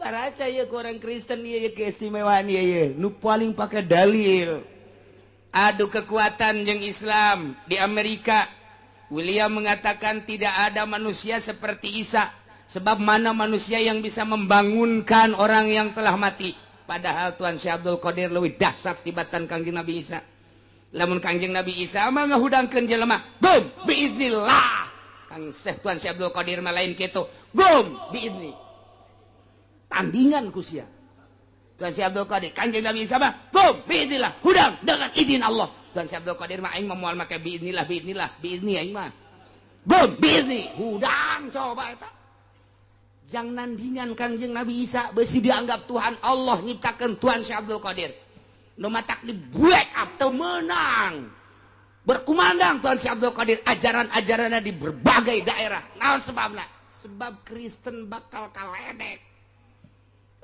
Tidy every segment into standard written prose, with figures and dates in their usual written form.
Paraca ya ku orang Kristen ieu keistimewaan ieu nu paling pakai dalil. Adu kekuatan jeung Islam di Amerika. William mengatakan tidak ada manusia seperti Isa. Sebab mana manusia yang bisa membangunkan orang yang telah mati. Padahal Tuan Syekh Abdul Qadir leuwih dahsyat tibatan Kangjeng Nabi Isa. Lamun Kangjeng Nabi Isa mah ngahudangkeun jelema, gum biiznillah. Kang Syekh Tuan Syekh Abdul Qadir mah lain kitu, gum biizni. Tandingan ku sia. Tuan Syekh Abdul Qadir, Kangjeng Nabi Isa mah gum biiznillah, hudang dengan izin Allah. Tuan Syekh Abdul Qadir mah aing mah moal make biiznillah, biiznillah, biizni aing mah. Gum biizni, hudang coba eta. Jang nandingan Kangjeng Nabi Isa besi dianggap Tuhan Allah nyiptakeun Tuhan Syekh Abdul Qadir. Nu matak di break up teu meunang. Berkumandang Tuhan Syekh Abdul Qadir ajaran-ajaranna di berbagai daerah. Naon sebabna? Sebab Kristen bakal kaledek.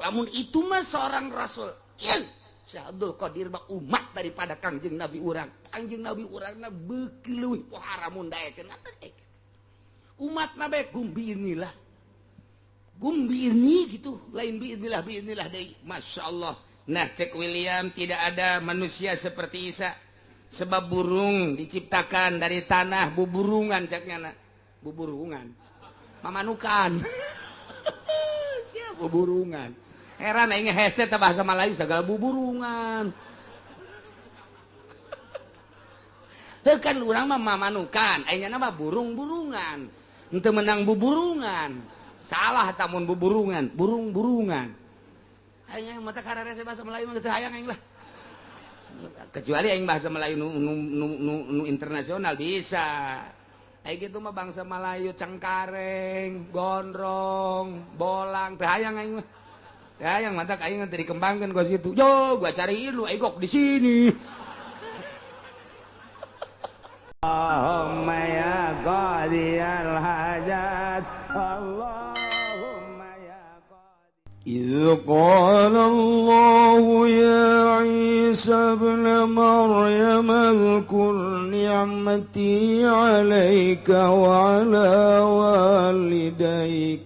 Lamun itu mah seorang rasul. Ieu Syekh Abdul Qadir mah umat daripada Kangjeng Nabi urang. Kangjeng Nabi urangna beuki leuwih pohara mun daekeun. Umat nabe gumbi inilah. Gum biizni gitu, lain biiznillah biiznillah deui. Masya Allah. Nah cek William tidak ada manusia seperti Isa. Sebab burung diciptakan dari tanah buburungan ceknya nak. Buburungan. Mamanukan. Siap buburungan. Heran aing hese teh bahasa Melayu segala buburungan. Heuh kan urang mah mamanukan, aing mah burung-burungan. Henteu menang buburungan. Salah tamun buburungan, burung-burungan. Aing mata kararese bahasa Melayu mah geus hayang aing lah. Kecuali aing bahasa Melayu nu internasional bisa. Aing kitu mah bangsa Melayu cengkareng, gondrong, bolang, teu hayang aing mah. Teu hayang mata aing teh dikembangkeun ka situ. Yo, gua cariin lu aing kok di sini. Allahumma ya qadiyal hajat, Allahumma ya qadi. Idz qala Allahu ya Isa ibn Maryam adhkur ni'mati 'alaika wa 'ala walidaik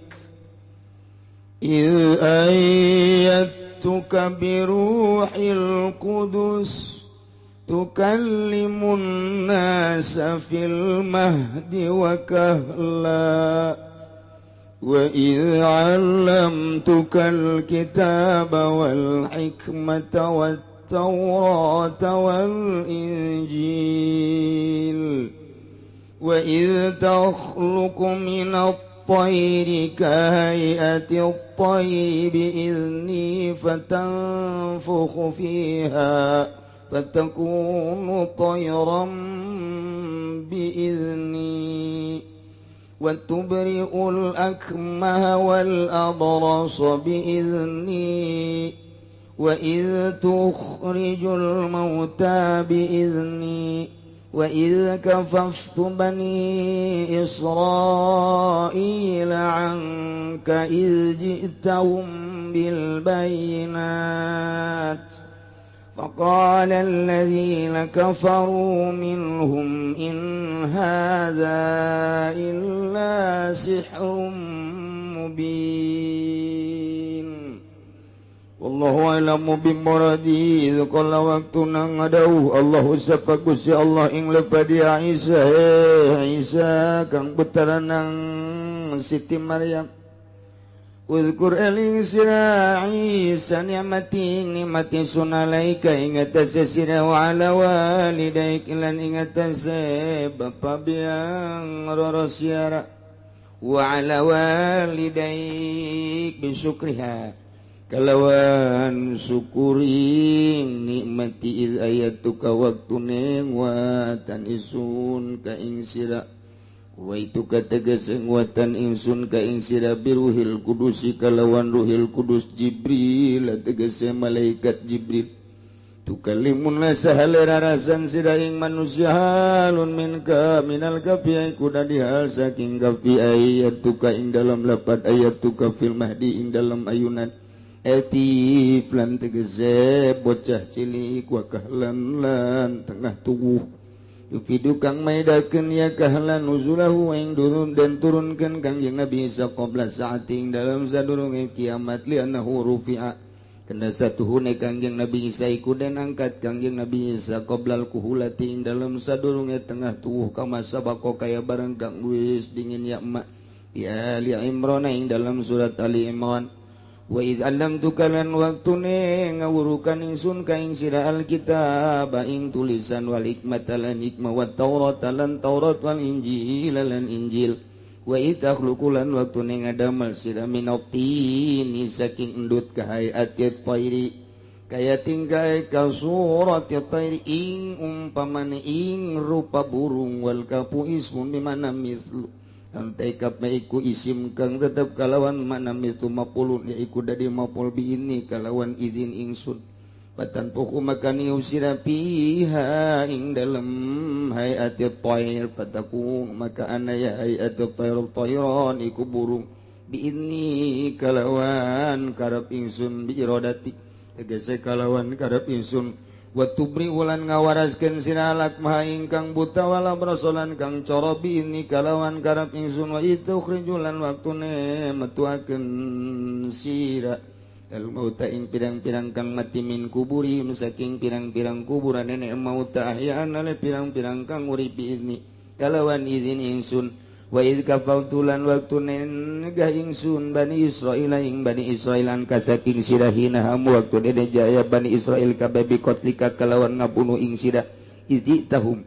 idz ayyadtuka bi ruhil qudus tukallimun nasa fil mahdi wa kahla wa idh 'allamtukal kitaba wal hikmata wat tawrata wal injil wa idh takhluqu minat tayri kahayati at-tayri bi'izni fatanfukhu fiha fatakunu tayran bi'izni wa tubri'ul akmaha wal abrasa bi'izni wa idh tukhrijul mauta bi'izni wa idh kafaftu bani Israila 'anka idh ji'tahum bil bayyinat فقال الذين كفروا منهم إن هذا إلا سحر مبين والله أعلم بمراده إذ قال وقتنا ngadauh Allahu sapa Gusti Allah ing lepadi Isa Isa kang putra nang Siti Maryam. Uzkur eling sira Isa ni'mati nikmati sun alaika ing atase sira wa ala walidaik lan ing atase bapa biang roro siara wa ala walidaik bisyukriha kalawan syukuring nikmati iz ayatuka waktune watan isun ka ing sira wa itu kategese nguatan ingsun ka ing sira biruhil kudusi kalawan ruhil kudus Jibril tegese malaikat Jibril tukallimun la sahalera rasan sira ing manusia halun minka minal kafi kuda dihal saking kafi ayat tuka ing dalam lapat ayat tuka fil mahdi ing dalam ayunan etif lan tegese bocah cilik wa kahlan lan tengah tubuh Yufidu kang maidakeun ya kahlan nuzulahu ing durun dan turunkeun Kangjeng Nabi Isa qabla saating dalam sadurunge kiamat li annahu rufi'a kena satuhune Kangjeng Nabi Isa iku den angkat Kangjeng Nabi Isa qoblal kuhulati ing dalam sadurunge tengah tuwuh kama sabaqo kaya barang kang wis dingin ya emak ya Ali Imran ing dalam surat Ali Imran. Wa idz allamtuka lan waktune ngawurukan ingsun ka ing sira alkitab ing tulisan wal hikmata lan hikmah wat taurat lan taurat wal injil lan injil wa idz takhluqu lan waktune ngadamel sira minatini saking endut ka hayati thairi kaya tingkai ka surati thairi ing umpamane ing rupa burung wal kapu ismun bimana mislu antai kap iku isim kang tetep kalawan makna itu mapulun ya iku dadi mapul bi ini kalawan izin ingsun batan puku makani usira piha ing dalem hayati thair pataku maka ana ya hayati thair thairan iku burung bi ini kalawan karep ingsun bi iradati tegese kalawan karep ingsun wa tubri ulan ngawaraskeun sira alak maha ingkang buta wala brasolan kang coro bi ini kalawan karep ingsun wa itu khrijulan waktune metuakeun sira al mauta ing pirang-pirang kang mati min kuburi saking pirang-pirang kuburan nenek mauta ahyaan ale pirang-pirang kang urip bi ini kalawan izin ingsun wa id kafautulan waktune negah ingsun Bani Israil ing Bani Israil an kasaking sira hina hamu waktu dene jaya Bani Israil kabeh bi qatlika kalawan ngabunuh ing sira ijtahum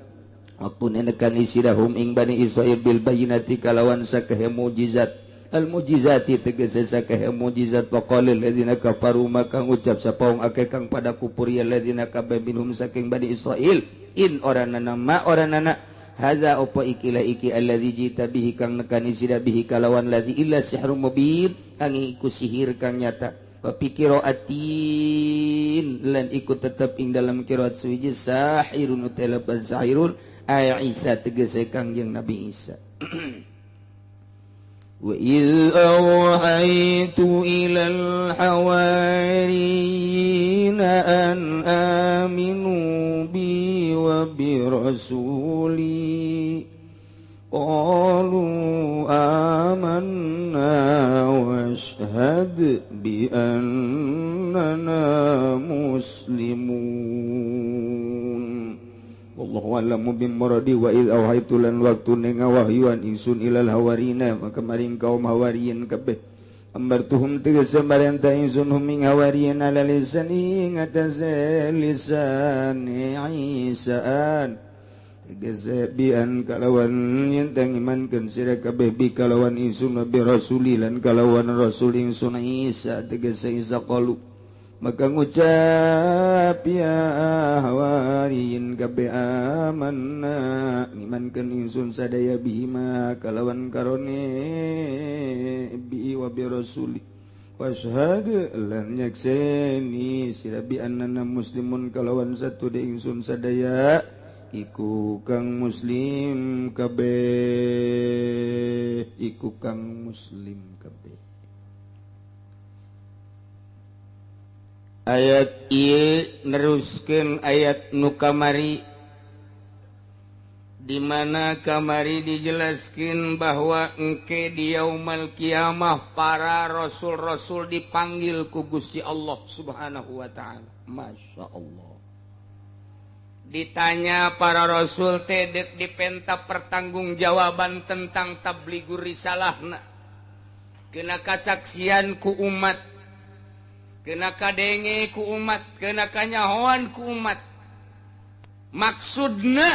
waktu nekani sirahum ing Bani Israil bil bayinati kalawan sakehe mujizat al mujizati tegese sakehe mujizat wa qala alladzina kafaru maka ngucap sapa wong akeh kang pada kupur ya alladzina kabeh minhum saking Bani Israil in oranana ma oranana hadza opo ikilah iki allazi jita bihi kang nekani sira bihi kalawan ladzi illa sihrun mubin angi iku sihir kang nyata wa qiraatin lan iku tetep ing dalam qiraat suwiji sahirun utalaban sahirun ay Isa tegese Kangjeng Nabi Isa. Wa idz awhaytu ilal hawariyina an aminu bi wa bi rasuli qalu amanna washhad bi annana muslimun. Wallahu a'lamu bimuradi wa idz awhaytu lan waktune ngawahyuan ingsun ilal hawarina maka maring kaum hawariyin kabeh ambartuhum tegese marenta ingsun hum ing hawariyin ala lisani ngatase lisani Isaan tegese bian kalawan yen tang imankeun sira kabeh bi kalawan ingsun bi rasuli lan kalawan rasul ingsun Isa tegese Isa qalu maka ngucap ya hawariyin kabeh amanna ngimankeun ingsun sadaya bihima kalawan karone bi wa bi rasuli wasyhad lan nyakseni sira bi annana muslimun kalawan satu de ingsun sadaya iku kang muslim kabeh iku kang muslim kabeh. Ayat ieu neruskeun ayat nu kamari di mana kamari dijelaskeun bahwa engke di yaumal kiamah para rasul-rasul dipanggil ku Gusti Allah Subhanahu wa taala. Masya Allah. Ditanya para rasul teh deuk dipenta pertanggungjawaban tentang tabligur risalahna. Kena kasaksian ku umat, kena kadenge ku umat, kena kanyahoan ku umat. Maksudna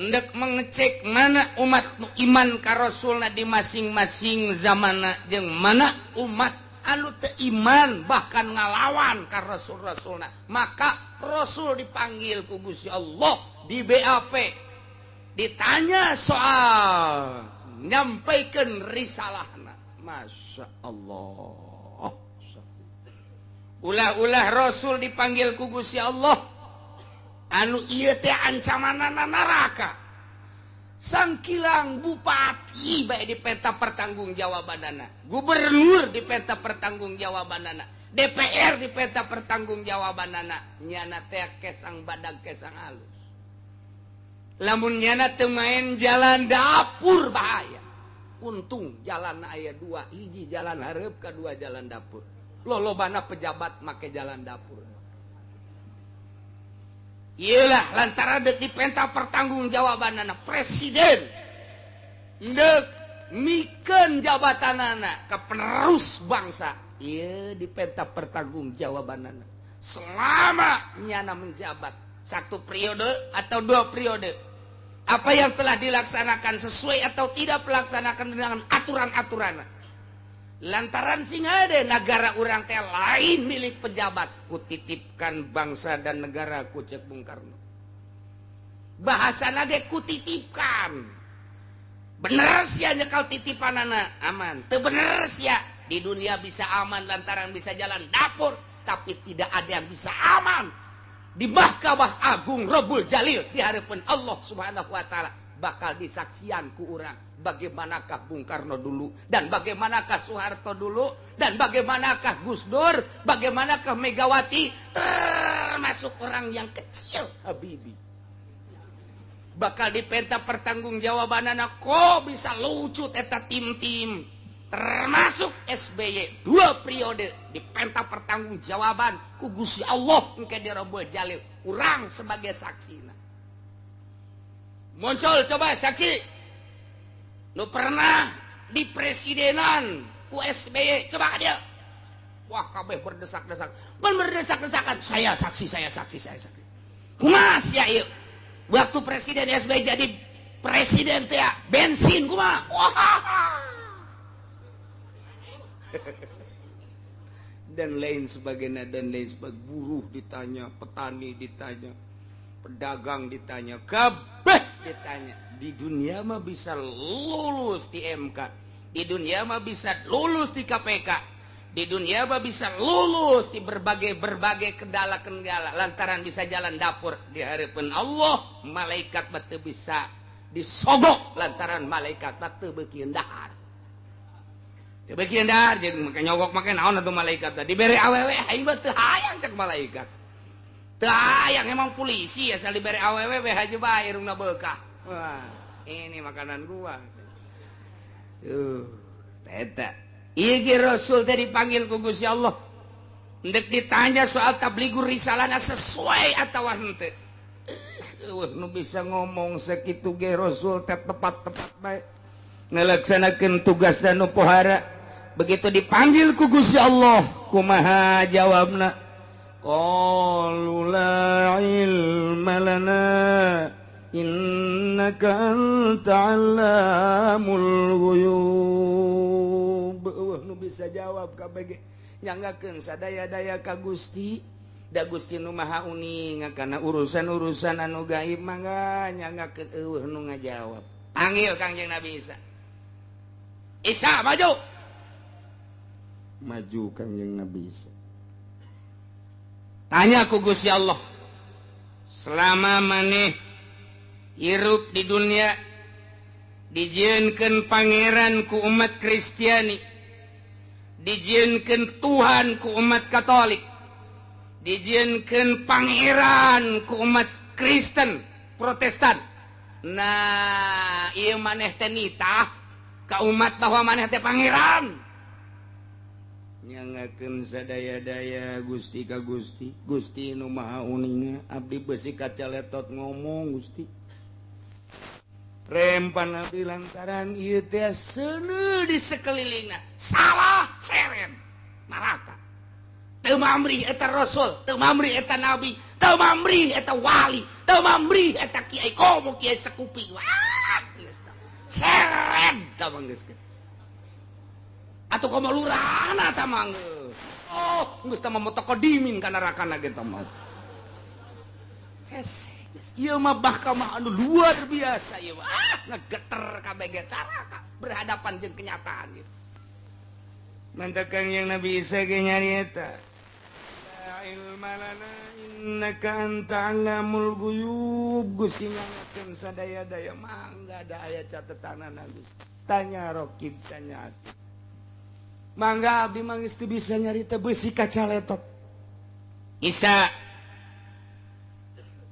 ndek mengecek mana umat nu iman ka rasulna di masing-masing zamana jeung mana umat anu teu iman bahkan ngalawan ka rasul-rasulna. Maka rasul dipanggil ku Gusti Allah di BAP, ditanya soal nyampaikan risalahna. Masya Allah. Ulah-ulah rasul dipanggil ku Gusti Allah anu ieu teh ancamanana neraka. Sangkilang bupati bae dipenta pertanggungjawabanana, gubernur dipenta pertanggungjawabanana, DPR dipenta pertanggungjawabanana, nyana teh kesang badag kesang halus. Lamun nyana teu main jalan dapur bahaya. Untung jalan aya dua, hiji jalan hareup, kadua jalan dapur. Lolobana pejabat make jalan dapur. Iyalah lantaran dek dipenta pertanggungjawabanana presiden. Ndek mikeun jabatanana ke penerus bangsa. Ieu dipenta pertanggungjawabanana. Selama nyana menjabat satu periode atau dua periode, apa yang telah dilaksanakan sesuai atau tidak pelaksanakan dengan aturan-aturan. Lantaran sing ada negara urang teh lain milik pejabat, kutitipkan bangsa dan negara ku cek Bung Karno. Bahasana ge kutitipkan. Bener sia nyekal titipanana aman. Teu bener sia di dunia bisa aman lantaran bisa jalan dapur, tapi tidak ada yang bisa aman di Mahkamah Agung Robul Jalil di hadapan Allah Subhanahu wa taala. Bakal disaksian ku urang bagaimanakah Bung Karno dulu dan bagaimanakah Soeharto dulu dan bagaimanakah Gus Dur, bagaimanakah Megawati, termasuk orang yang kecil Habibie. Bakal dipenta pertanggungjawabanana kok bisa lucut eta tim-tim termasuk SBY dua periode dipenta pertanggungjawaban ku Gusti Allah engke di Robul Jalil urang sebagai saksina. Muncul coba saksi nu pernah di presidenan ku SBY, coba dia. Wah kabeh berdesak-desak, berdesak-desakan, saya saksi, saya saksi, saya saksi. Kumaha sia ieu? Waktu presiden SBY jadi presiden teh bensin kumaha? Wah. Dan lain sebagainya, dan lain sebagainya. Buruh ditanya, petani ditanya, pedagang ditanya, kabeh ditanya. Di dunia mah bisa lulus di MK, di dunia mah bisa lulus di KPK, di dunia mah bisa lulus di berbagai-berbagai kendala-kendala lantaran bisa jalan dapur. Di hadapan Allah malaikat mah teu bisa disogok lantaran malaikat mah teu beuki dahar. Teu beuki dahar jeung make nyogok make naon atuh malaikat teh dibere awewe aing mah teu hayang cek malaikat. Teu hayang emang polisi asal dibere awewe we haji bae irungna beukah. Wah, ini makanan gua. Tuh, eta. Ieu ge Rasul teh dipanggil ku Gusti Allah. Ndek ditanya soal tablighur risalahna sesuai atawa henteu. Eueuh nu bisa ngomong sakitu ge Rasul teh tepat-tepat bae. Ngalaksanakeun tugasna nu pohara. Begitu dipanggil ku Gusti Allah, kumaha jawabna? Qalu la ilma lana innaka anta 'allamul ghuyub. Eueuh nu bisa jawab kabeh nyanggakeun sadaya-daya ka Gusti, da Gusti nu Maha Uning kana urusan-urusan anu gaib mangga nyanggakeun eueuh nu ngajawab. Panggil Kangjeng Nabi Isa. Isa maju. Maju Kangjeng Nabi Isa. Tanya ku Gusti Allah, selama maneh hirup di dunia dijieunkeun pangeran ku umat Kristiani, dijieunkeun Tuhan ku umat Katolik, dijieunkeun pangeran ku umat Kristen Protestan. Nah, ieu maneh teh nitah ka umat bahwa maneh teh pangeran. Nyangakeun sadaya-daya Gusti ka Gusti, Gusti nu Maha Uninga, abdi beusi kacaletot ngomong Gusti. Rempan abdi lantaran ieu teh seuneu di sekelilingna, salah seren neraka. Teu mamrih eta rasul, teu mamrih eta nabi, teu mamrih eta wali, teu mamrih eta kiai komo kiai sekupi. Wah, geus seren tah mah geus. Atuh komo lurahna tah mah geus. Oh, geus tah mah mutaqaddimin ka nerakana ge tah mah. Hese, ieu mah mahkamah anu luar biasa ieu mah. Ah, ngegeter kabeh ge caraka berhadapan jeung kenyataan ieu. Mantakan yang Nabi Isa ge nyarieta. La ilma lana innaka anta 'allamul ghuyub. Gusti ngangakeun sadaya-daya mangga da aya catetanana Gusti. Tanya rokib, tanya ati. Mangga abdi mah geus teu bisa nyarita beusi kacaletot. Isa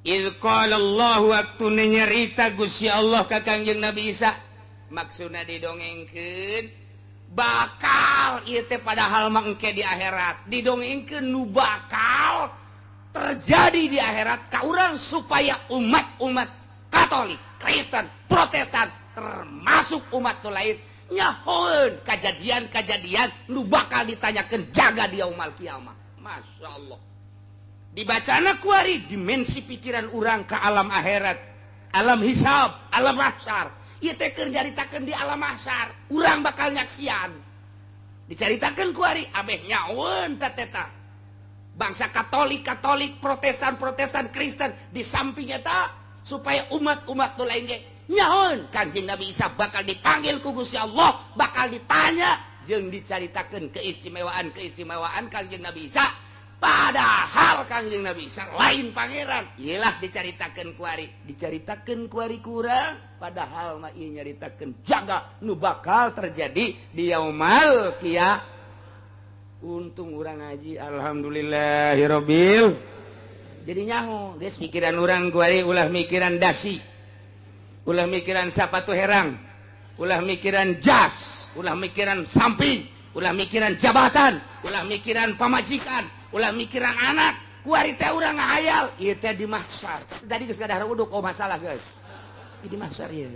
Idz qala Allah waktu nyarita Gusti Allah ka Kangjeng Nabi Isa, maksudna didongengkeun bakal ieu teh padahal mah engke di akhirat, didongengkeun nu bakal terjadi di akhirat ka urang supaya umat-umat Katolik, Kristen, Protestan termasuk umat nu lain nyahoeun kajadian-kajadian nu bakal ditanyakeun jaga di yaumul kiamah. Masya Allah. Dibacana kuari dimensi pikiran urang ke alam akhirat, alam hisab, alam mahsyar. Ieu teh keur nyaritakeun di alam mahsyar, urang bakal nyaksian. Dicaritakeun kuari abeh nyaweun ta teta. Bangsa Katolik, Katolik, Protestan, Protestan, Kristen di samping eta supaya umat-umat nu lain ge nyaweun Kanjeng Nabi Isa bakal dipanggil ku Gusti Allah, bakal ditanya jeung dicaritakeun keistimewaan-keistimewaan Kanjeng Nabi Isa. Padahal Kangjeng Nabi Isa lain pangeran. Iyalah dicaritakeun kuari, dicaritakeun kuari kurang, padahal mah ieu nyaritakeun jaga nu bakal terjadi di yaumal qiyamah. Untung urang ngaji, alhamdulillahirabbil. Jadi nyaho, geus pikiran urang kuari ulah mikiran dasi. Ulah mikiran sapatu herang, ulah mikiran jas, ulah mikiran samping, ulah mikiran jabatan, ulah mikiran pamajikan, ulah mikiran anak. Kuari teh urang ngahayal ieu teh di mahsyar. Tadi geus kadahar uduk, oh masalah guys. Di mahsyar ieu.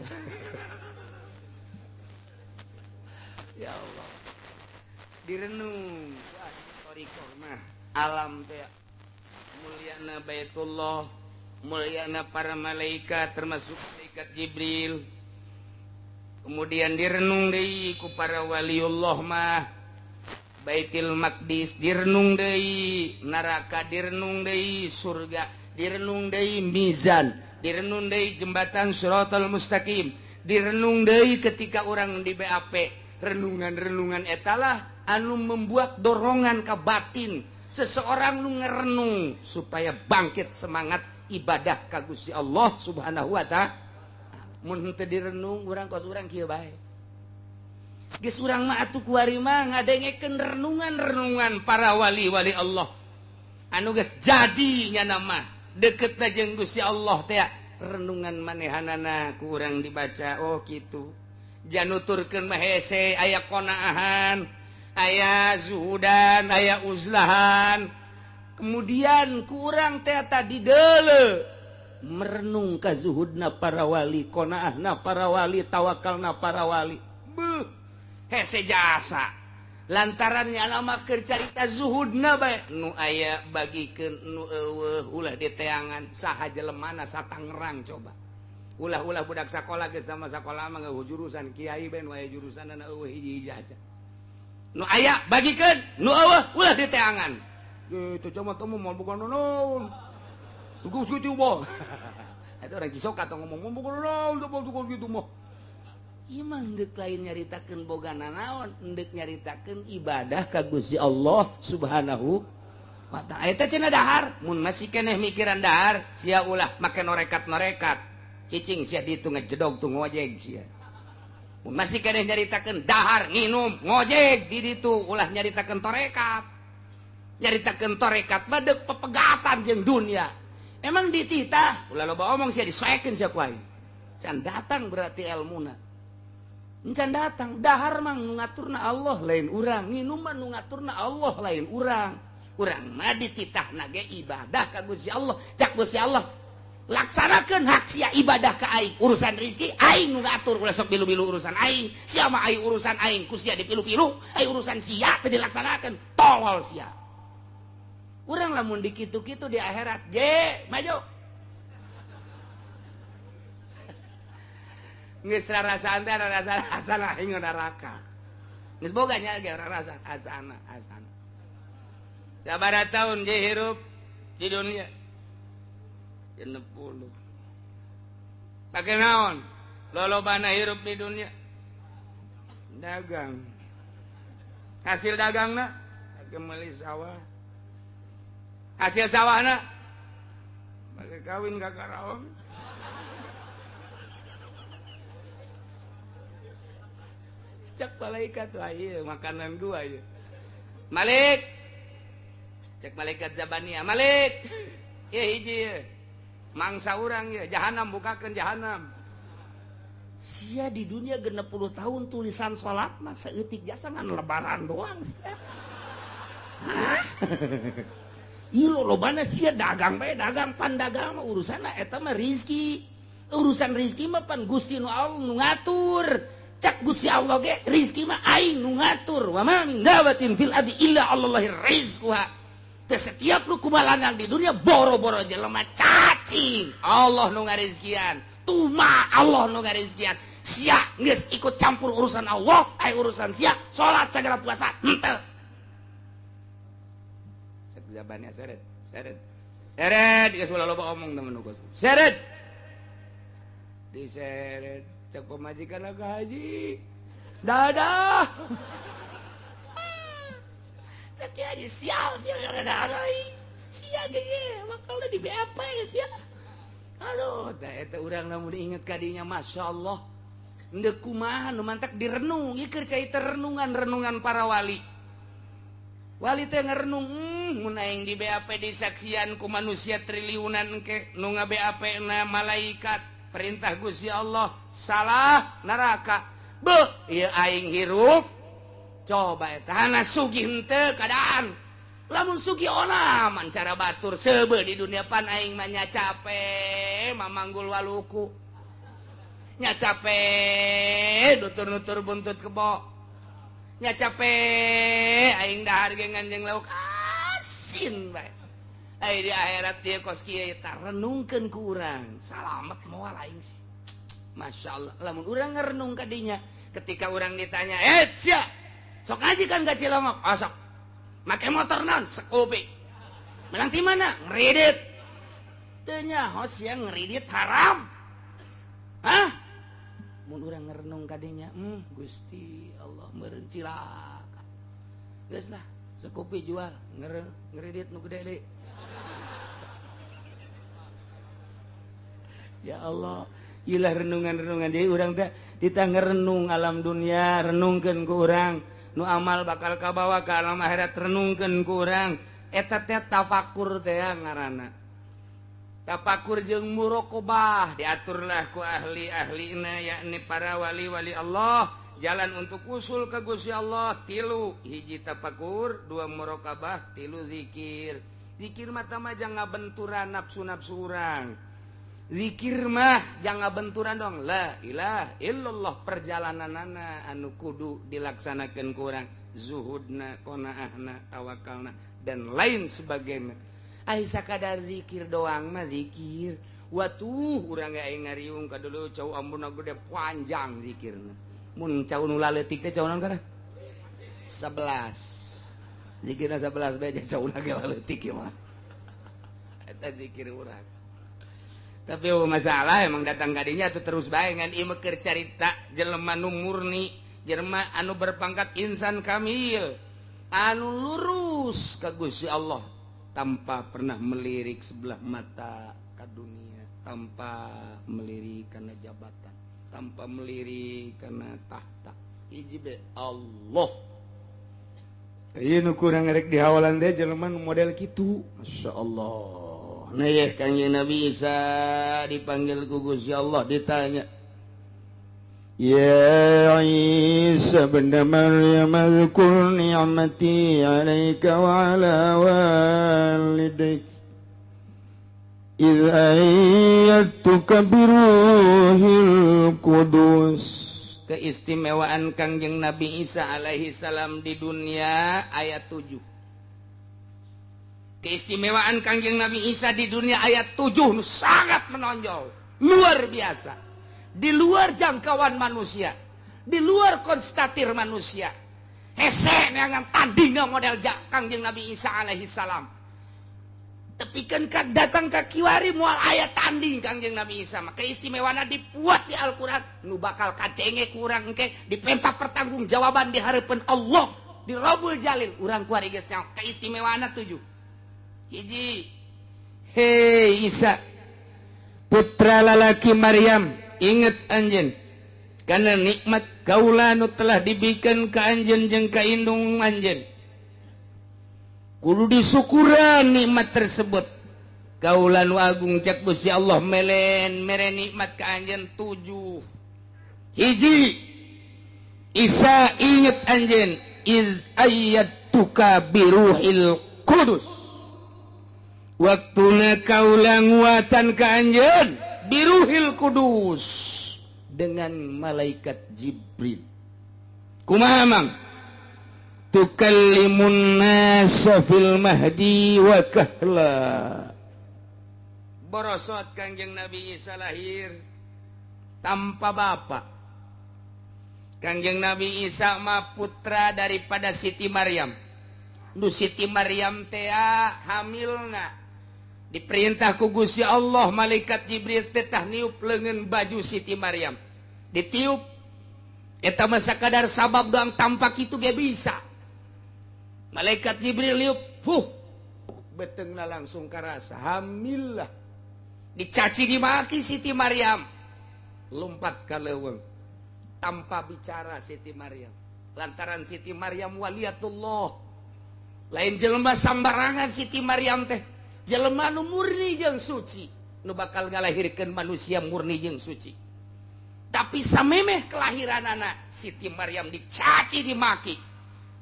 Ya Allah. Direnung thariqah mah alam teh mulyana Baitullah, mulyana para malaikat termasuk malaikat Jibril. Kemudian direnung deui ku para waliullah mah Baitul Maqdis direnung deui, neraka direnung deui, surga direnung deui, mizan direnung deui, jembatan Shiratal Mustaqim direnung deui ketika orang di BAP. Renungan-renungan etalah anu membuat dorongan ke batin seseorang nu ngerenung supaya bangkit semangat ibadah ka Gusti Allah Subhanahu wa ta'ala. Mun henteu direnung urang kos urang kieu bae. Geus urang mah atuh kuari mah ngadengekeun renungan-renungan para wali-wali Allah. Anu geus jadi nyana mah deketna jeung Gusti Allah teh renungan manehanana ku urang dibaca oh kitu. Januturkeun mah hese aya qonaahan, aya zuhudan, aya uzlahan. Kemudian ku urang teh tadi deuleu merenung ka zuhudna para wali, qonaahna para wali, tawakalna para wali. Beuh, hese jasa lantaran nyana keur carita zuhudna bae nu aya bagikeun nu eueuh ulah diteangan saha jelemana satangerang coba ulah-ulah budak sakola geus sama sakola mah ngeueuh jurusan kiai bae nu aya jurusanna eueuh hiji-hiji aja nu aya bagikeun nu eueuh ulah diteangan kitu cuma temu moal boga naon tugas kitu mah eta orang Cisoka tong ngomong moal boga naon tugas kitu mah. Imang deuk lain nyaritakeun boga nanaon, endek nyaritakeun ibadah ka Gusti Allah Subhanahu wa ta'ala. Eta cenah dahar, mun masih keneh mikiran dahar, sia ulah make norekat-norekat. Cicing sia ditu ngejedog tuh ngojeg sia. Mun masih keneh nyaritakeun dahar nginum ngojeg di ditu ulah nyaritakeun torekat. Nyaritakeun torekat mah deuk pepegatan jeung dunia. Emang dititah, ulah loba omong sia disoekeun sia ku aing. Can datang berarti elmuna. Encan datang, dahar mah nu ngaturna Allah lain urang, nginum mah nu ngaturna Allah lain urang. Urang mah dititahna ge ibadah ka Gusti Allah. Cak Gusti Allah, laksanakeun hak sia ibadah ka aing. Urusan rezeki aing nu ngatur, ulah sok bilu-bilu urusan aing. Sia mah aing urusan aing ku sia dipilu-pilu, aing urusan sia teu dilaksanakeun, tolol sia. Urang lamun dikitu-kitu di akhirat, je maju. Geus rarasaan teh rarasaan aing neraka. Geus boga nya ge rarasaan asana asana. Sabaraha taun je hirup di dunia? 60. Pake naon? Lolobana hirup di dunia? Dagang. Hasil dagangna pake meuli sawah. Hasil sawahna pake kawin ka Karawang. Cek malaikat wah ieu makanan gua ieu. Malik. Cek malaikat Zabania, Malik. Ieu hiji ieu. Mangsa urang ya jahanam bukakeun jahanam. Sia di dunia 60 tahun tulisan salat mah saeutik jasa ngan lebaran doang. Hah? Ieu lobana sia dagang bae dagang pan dagang mah urusanna eta mah rizki. Urusan rizki mah pan Gusti nu Allah nu ngatur. Cak Gusti Allah ge rizki mah aing nu ngatur. Wa ma min dabatin fil ardi illa Allahi rizquha. Teu setiap nu kumalangang di dunia boro-boro jelema cacing Allah nu ngarizkian. Tuma Allah nu ngarizkian. Sia geus ikut campur urusan Allah, ai urusan sia salat sagala puasa henteu. Cek zabannya seret, seret. Seret geus ulah loba omong temen nu seret. Diseret cek pemajikan lah haji dadah cek haji sial sial dadah sia ge bakal di BAP ya sia aduh tah eta urang lamun diinget ka dinya masyaallah endeu kumaha nu mantak direnung ieu keur cai renungan-renungan para wali wali teh ngerenung mun aing di BAP disaksian ku manusia triliunan engke nu nga-BAP na malaikat perintah Gusti Allah salah neraka beuh ieu aing hirup coba eta hana sugih henteu keadaan lamun sugih onaman cara batur seubeuh di dunia pan aing mah nya cape mamanggul waluku nya cape nutur-nutur buntut kebo nya cape aing dahar ge nganjeng lauk asin bae. Ai di akhirat dia kos kieu eta renungkeun ku urang salamet moal aing sih. Masyaallah lamun urang ngerenung ka dinya ketika urang ditanya eh sia sok ngaji kan ka Cilongok oh, sok make motor naon Scoopy menang ti mana ngridit teu nyaho sia ngridit haram hah mun urang ngerenung ka dinya Gusti Allah meureun cilaka geus lah Scoopy jual ngridit nu gede deui. Ya Allah, ilah renungan-renungan jadi urang teh ditah ngerenung alam dunia, renungkeun ku urang, nu amal bakal kabawa ka alam akhirat renungkeun ku urang. Eta teh tafakur teh ngaranna. Tafakur jeung muraqabah diaturlah ku ahli-ahlina yakni para wali-wali Allah, jalan untuk usul ka Gusti Allah tilu, hiji tafakur, dua muraqabah, tilu zikir. Zikir mah tah mah jangan ngabenturan nafsu-nafsu urang. Zikir mah jangan benturan dong la ilaha illallah perjalananana anu kudu dilaksanakan kurang zuhudna qanaahna tawakalna dan lain sebagainya. Ai sakadar zikir doang mah zikir watuh urang ge aing ngariung ka dulu cau ambuna gede panjang zikirna mun cau nu laletik teh cau naon kana 11 zikirna 11 bae cau na ge laletik ieu mah eta zikir urang. Tapi masalah emang datang kadinya tuh terus bae ngan ieu mah keur carita jelema nu murni, jelema anu berpangkat insan kamil, anu lurus ka Gusti Allah tanpa pernah melirik sebelah mata ka dunia, tanpa melirik kana jabatan, tanpa melirik kana tahta. Hiji be Allah. Ieu nu kurang rek dihawalan teh jelema nu model kitu. Masyaallah. Nah ya Kangjeng Nabi Isa dipanggil ku Gusti Allah ditanya, Ya Isa ibn Maryam dzkur ni'mati 'alaika wa 'ala walidaik idz ayyadtuka biruhil qudus. Keistimewaan Kangjeng Nabi Isa alaihi salam di dunia ayat 7. Keistimewaan Kangjeng Nabi Isa di dunia ayat 7 sangat menonjol, luar biasa, di luar jangkauan manusia, di luar konstatir manusia. Hese neangan tandingna model Kangjeng Nabi Isa alaihi salam. Tapi kan datang ka kiwari moal aya tanding Kangjeng Nabi Isa mah. Keistimewaanna dipuat di Al-Qur'an, nu bakal kadenge ku urang engke dipenta pertanggungjawaban di hareupeun Allah di Robul Jalil. Urang kuari geus nyaho keistimewaanna 7. Hiji, hei Isa putra lalaki Maryam, inget anjeun karena nikmat kaula nu telah dibikeun ka anjeun jeung ka indung anjeun. Kudu disyukuran nikmat tersebut. Kaula nu agung cek Gusti Allah melen mere nikmat ka anjeun 7. Hiji, Isa inget anjeun iz ayyatuka biruhil kudus. Waktuna kaula nguatan ka anjeun biruhil kudus dengan malaikat Jibril. Kumaha mang? Tukallimun nasa fil mahdi wa kahla. Borosot Kangjeng Nabi Isa lahir tanpa bapak. Kangjeng Nabi Isa mah putra daripada Siti Maryam. Nu Siti Maryam teh hamilna diperintah ku Gusti Allah malaikat Jibril teh tah niup leungeun baju Siti Maryam. Ditiup eta mah sakadar sabab doang tampak itu ge bisa. Malaikat Jibril niup, fuh, beteungna langsung karasa hamil lah. Dicaci dimaki Siti Maryam, lompat ka leuweung tanpa bicara Siti Maryam. Lantaran Siti Maryam waliyatullah, lain jelema sambarangan Siti Maryam teh, jelema nu murni jeung suci, nu bakal ngalahirkeun manusia murni jeung suci. Tapi samemeh kelahiran anak Siti Maryam dicaci dimaki,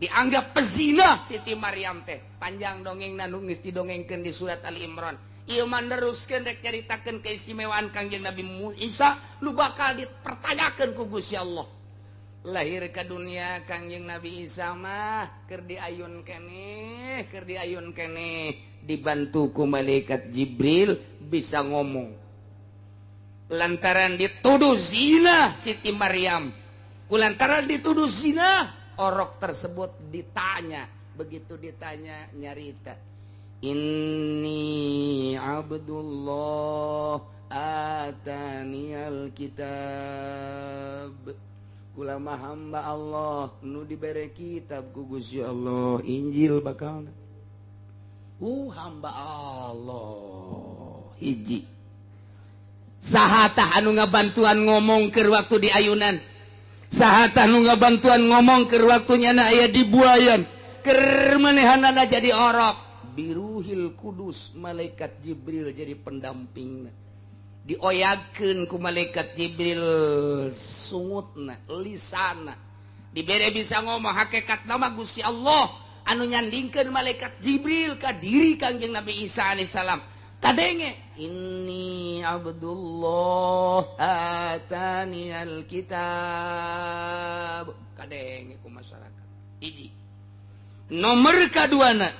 dianggap pezina Siti Maryam teh. Panjang dongengna nu geus didongengkeun di surat Ali Imran. Ieu mah neruskeun rek nyaritakeun keistimewaan Kangjeng Nabi Isa nu bakal dipertanyakeun ku Gusti Allah. Lahir ke dunia Kangjeng Nabi Isa mah keur diayun keneh, keur diayun keneh, dibantu ku malaikat Jibril bisa ngomong. Lantaran dituduh zina Siti Maryam, kulantaran dituduh zina, orok tersebut ditanya. Begitu ditanya nyarita, inni abdullah atanial kitab. Kula mah hamba Allah nu dibere kitab ku Gusti Allah, Injil bakalna. Hamba Allah hiji. Saha tah anu ngabantuan ngomong keur waktu di ayunan? Saha tah nu ngabantuan ngomong keur waktu nyana aya di buayan? Keur manehanana jadi orok. Biruhil kudus, malaikat Jibril jadi pendampingna. Dioyagkeun ku malaikat Jibril sungutna, lisana. Dibere bisa ngomong hakikat nama Gusti Allah anu nyandingkeun malaikat Jibril ka diri Kangjeng Nabi Isa alaihissalam. Kadenge, inni abdullah atani alkitab. Kadenge ku masyarakat. Hiji. Nomor kaduana,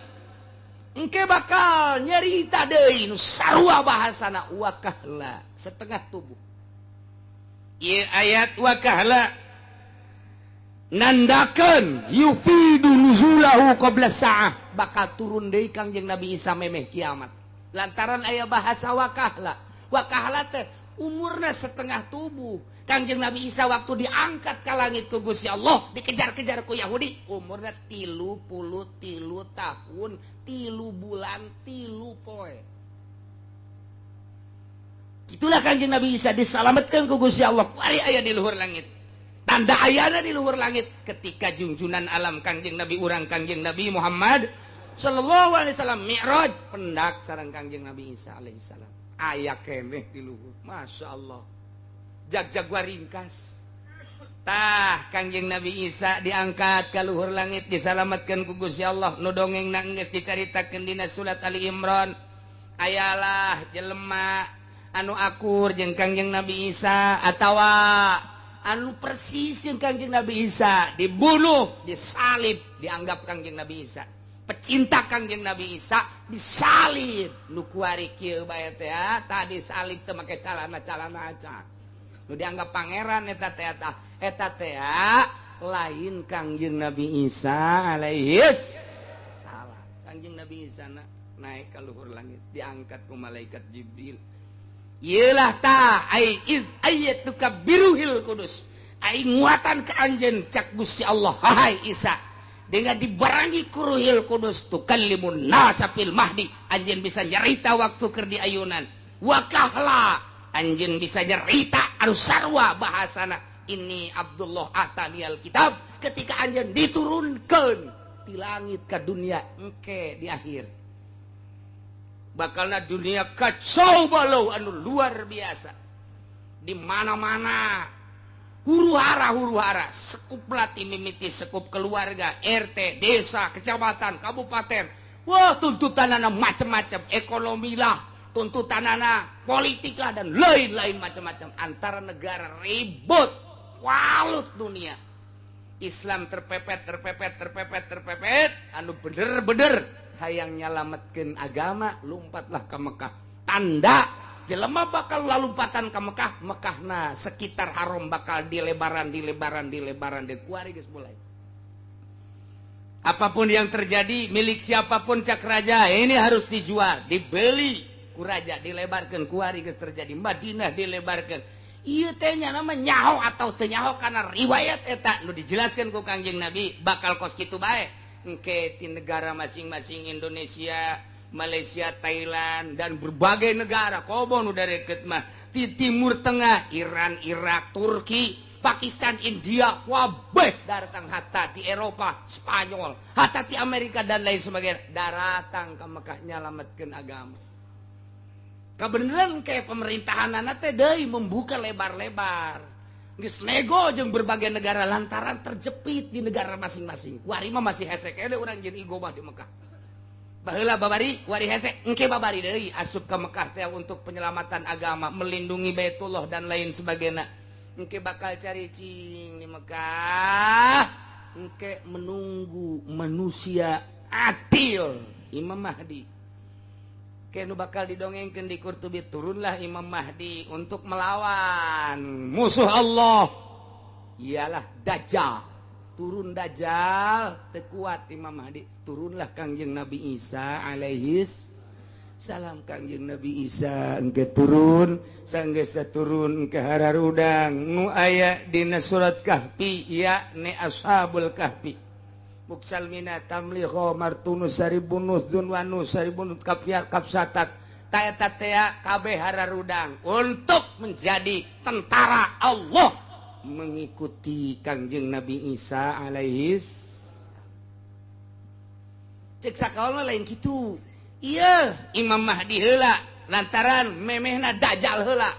engke bakal nyerita deui nu sarua bahasana wakahla, setengah tubuh. Ieu ayat wakahla nandakeun yufidu nuzulahu qabla sa'ah, bakal turun deui Kangjeng Nabi Isa memeh kiamat. Lantaran aya bahasa wakahla. Wakahla teh umurna setengah tubuh. Kangjeng Nabi Isa waktu diangkat ke langit ku Gusti Allah, dikejar-kejar ku Yahudi, umurna 33 tahun, 3 bulan, 3 poe. Itulah Kangjeng Nabi Isa diselamatkan ku Gusti Allah. Kuari aya di luhur langit. Tanda ayana di luhur langit ketika junjunan alam Kangjeng Nabi urang Kangjeng Nabi Muhammad sallallahu alaihi wasallam mi'raj pendak sareng Kangjeng Nabi Isa alaihi salam. Aya keneh di luhur. Masya Allah. Jag-jag ringkas. Tah Kangjeng Nabi Isa diangkat ka luhur langit disalamatkeun ku Gusti Allah. Nu dongengna geus dicaritakeun dina surat Ali Imran. Ayalah jelema anu akur jeung Kangjeng Nabi Isa atawa anu persis jeung Kangjeng Nabi Isa dibunuh, disalib, dianggap Kangjeng Nabi Isa. Pecinta Kangjeng Nabi Isa disalib. Nu kuari kieu bae teh tadi salib teu make calana-calana acan. Nu dianggap pangeran eta teh eta teh lain Kangjeng Nabi Isa alaihis salam. Kangjeng Nabi Isa naik ka luhur langit diangkat ku malaikat Jibril. Ieulah ta ai iz ayatuka biruhil kudus. Ai nguatan ka anjeun cak Gusti Allah, hai Isa. Dengan dibarangi ku Ruhil Kudus tukallimun nasa fil mahdi, anjeun bisa nyarita waktu keur di ayunan. Wa kahla, anjeun bisa nyarita anu sarua bahasana ini Abdullah atanial kitab ketika anjeun diturunkeun di langit ka dunia engke di akhir. Bakalna dunia kacau balau anu luar biasa. Di mana-mana huru-hara sekup lati mimiti sekup keluarga, RT, desa, kecamatan, kabupaten. Wah, tuntutanana macam-macam, ekonomi lah, tuntutanana politik lah, dan lain-lain macam-macam. Antara negara ribut, walut dunia. Islam terpepet, anu bener-bener hayang nyalametkeun agama, lompatlah ke Mekah. Tanda jelema bakal lalumpatan ke Mekah, Mekahna sekitar haram bakal dilebaran dikuari geus mulai. Apapun yang terjadi, milik siapapun cak raja, ini harus dijual, dibeli ku raja, dilebarkan kuari geus terjadi. Madinah dilebarkan. Ieu teh nya nama nyaho atau teu nyaho karena riwayat eta nu dijelaskan ku Kangjeng Nabi bakal kos kitu bae. Engke di negara masing-masing Indonesia, Malaysia, Thailand, dan berbagai negara komo nu dareket mah di Timur Tengah, Iran, Irak, Turki, Pakistan, India, wabeh datang hatta di Eropa, Spanyol, hatta di Amerika dan lain sebagainya, daratang ke Mekah nyalametkeun agama. Kebenaran kayak pemerintahan teh deui membuka lebar-lebar. Geus nego jeung berbagai negara lantaran terjepit di negara masing-masing. Kuari mah masih hese keneh urang jeung igo mah di Mekah. Baheula babari kuari hese, engke babari deui asup ka Mekah teh untuk penyelamatan agama, melindungi Baitullah dan lain sebagainya. Engke bakal cari cing di Mekah, engke menunggu manusia adil, Imam Mahdi. Engke nu bakal didongengkeun di Qurtubi, turunlah Imam Mahdi untuk melawan musuh Allah, ialah Dajjal. Turun Dajjal, teu kuat Imam Mahdi, turunlah Kangjeng Nabi Isa alaihis salam. Kangjeng Nabi Isa engke turun, sanggeus turun ke hararudang nu aya dina surat Kahfi, yakni Ashabul Kahfi. Muksalmina tamliho martunus saribunus dunwanus saribunut kafiyar kapsatat taeta tea kabeh hararudang untuk menjadi tentara Allah mengikuti Kangjeng Nabi Isa alaihis. Cek sakaol lain kitu. Iya, Imam Mahdi heula lantaran memehna Dajjal heula.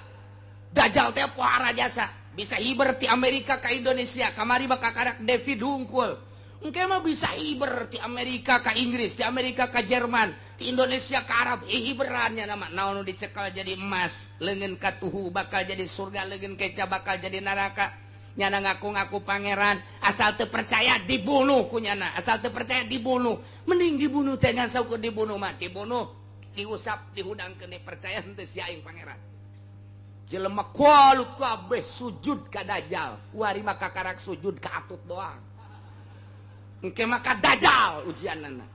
Dajjal teh pohara jasa, bisa hiber ti Amerika ka Indonesia, kamari bakal karak David hungkul. Engke mah bisa hiber ti Amerika ka Inggris, ti Amerika ka Jerman, ti Indonesia ka Arab, hiberannya nama naon nu dicekal jadi emas, leungeun katuhu bakal jadi surga, leungeun keca bakal jadi neraka. Nyana ngaku-ngaku pangeran, asal teu percaya dibunuh ku nyana, asal teu percaya dibunuh. Mending dibunuh teh ngan saukur dibunuh mah, dibunuh, diusap, dihudangkeun percaya henteu sia aing pangeran. Jelema kualut kabeh sujud ka Dajjal, kuari mah kakarak sujud ka atut doang. Engke maka Dajjal ujianana.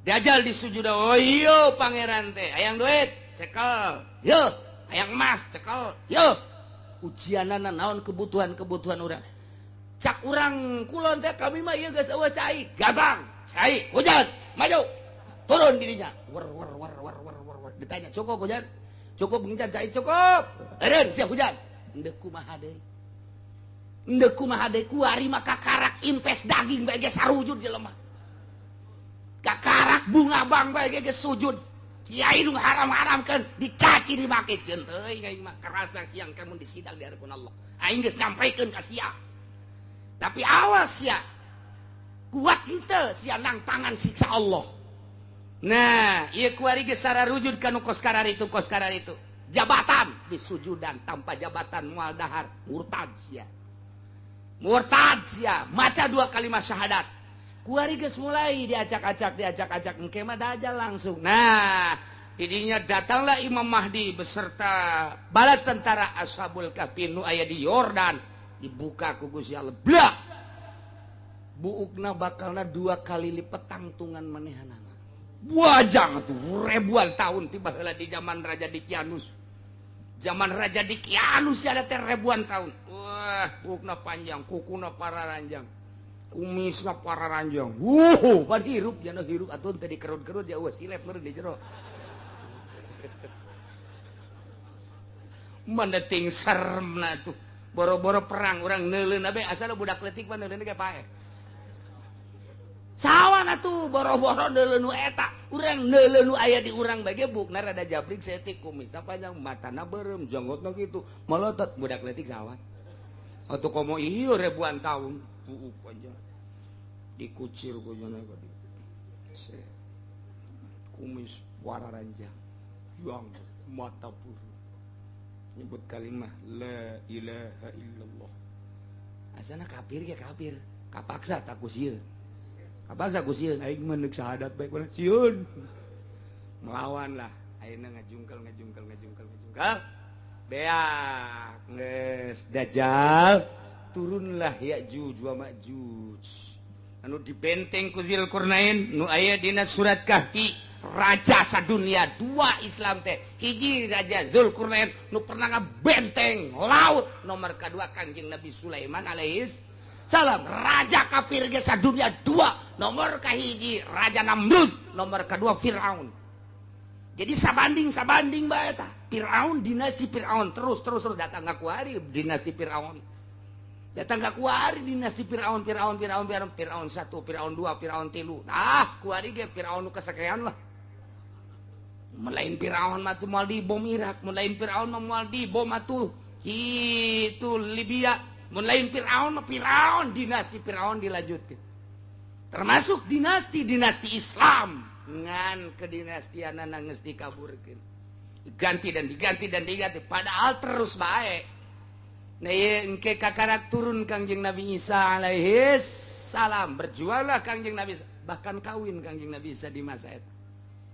Dajjal disujud, oh iya pangeran teh, hayang duit, cekel. Yo, hayang emas, cekel. Yo. Ujianana naon kebutuhan-kebutuhan urang. Cak urang kulon teh kami mah ieu geus eueuh cai, gampang. Cai, hujan, maju. Turun dirinya. Wer wer wer wer wer wer. Ditanya, "Cukup hujan?" "Cukup ngincan cai, cukup." Eureun sia hujan. Endeu kumaha deui? Endeu kumaha deui kuari mah kakarak impes daging bae ge sarujud jelema. Kakarak bunga bang bae ge sujud. Kiai nu haram-haramkeun dicaci dimake jeung teuing aing mah kerasa siang kamu disidang di hadapan Allah. Aing geus nyampaikeun ka sia. Tapi awas sia. Kuat henteu sia nang tangan siksa Allah. Nah, ieu kuari geus sararujud ka nu kos kararitu kos kararitu. Jabatan disujudan tanpa jabatan moal dahar murtad sia. Murtad sia, maca dua kalimat syahadat. Kuari geus mulai diacak-acak engke mah Dajjal langsung. Nah, didinya datanglah Imam Mahdi beserta bala tentara Ashabul Kahfi nu aya di Yordan, dibuka ku Gusti Allah. Blak. Buukna bakalna dua kali lipat tangtungan manehanana. Buajang atuh ribuan tahun tiba heula di zaman Raja Dikianus. Zaman Raja Dikianus ada teh ribuan tahun. Wah, buukna panjang, kukuna pararanjang. Kumisna pararanjang. Wuh, pan hirup jana hirup atuh teh dikerut-kerut ya eueuh silet meureun di jero. Mana ting seremna tuh. Boro-boro perang urang neuleun abe asal budak leutik mah neuleun ge paeh. Sawan atuh boro-boro neuleuh nu eta, urang neuleuh nu aya di urang bae ge bukna rada jabrik saeutik, kumisna panjang, matana beureum, janggotna kitu, molotot budak leutik sawan. Atuh komo ieu ribuan tahun, buuk panjang. Dikucir ku nyana ka kumis wararanjang, janggot, mata buru. Nyebut kalimah la ilaha illallah. Asana kafir ge kafir, kapaksa tak ku sieun. Kapaksa ku sieun aing mah neuk syahadat bae ku sieun. Melawan lah, ayeuna ngajungkel ngajungkel ngajungkel ngajungkel. Beak geus Dajjal turunlah Ya'juj wa Ma'juj. Anu dibenteng ku Dzulqarnain nu aya dina surat Kahfi. Raja sadunia dua Islam teh hiji Raja Zulkarnain nu pernah ngabenteng laut, nomor kedua Kangjeng Nabi Sulaiman alaihis salam. Raja kafir ge sadunia dua, nomor kahiji Raja Namrud, nomor kedua Firaun. Jadi sabanding sabanding bae eta Firaun, dinasti Firaun terus terus terus datang ngakuari dinasti Firaun, datang ka kuari dinasti Firaun Firaun Firaun Firaun Firaun 1, Firaun 2, Firaun 3. Ah, kuari ge Firaun nu kasakean lah. Melain Firaun mah tuh moal dibom Irak, melain Firaun mah moal dibom atuh kitu Libya, melain Firaun mah Firaun dinasti Firaun dilanjutkeun. Termasuk dinasti-dinasti Islam ngan kedinastianana geus dikaburkeun. Diganti dan diganti dan diganti padahal terus bae. Nah, engke kakarak turun Kangjeng Nabi Isa alaihis salam, berjuanglah Kangjeng Nabi Isa, bahkan kawin Kangjeng Nabi Isa di masa eta.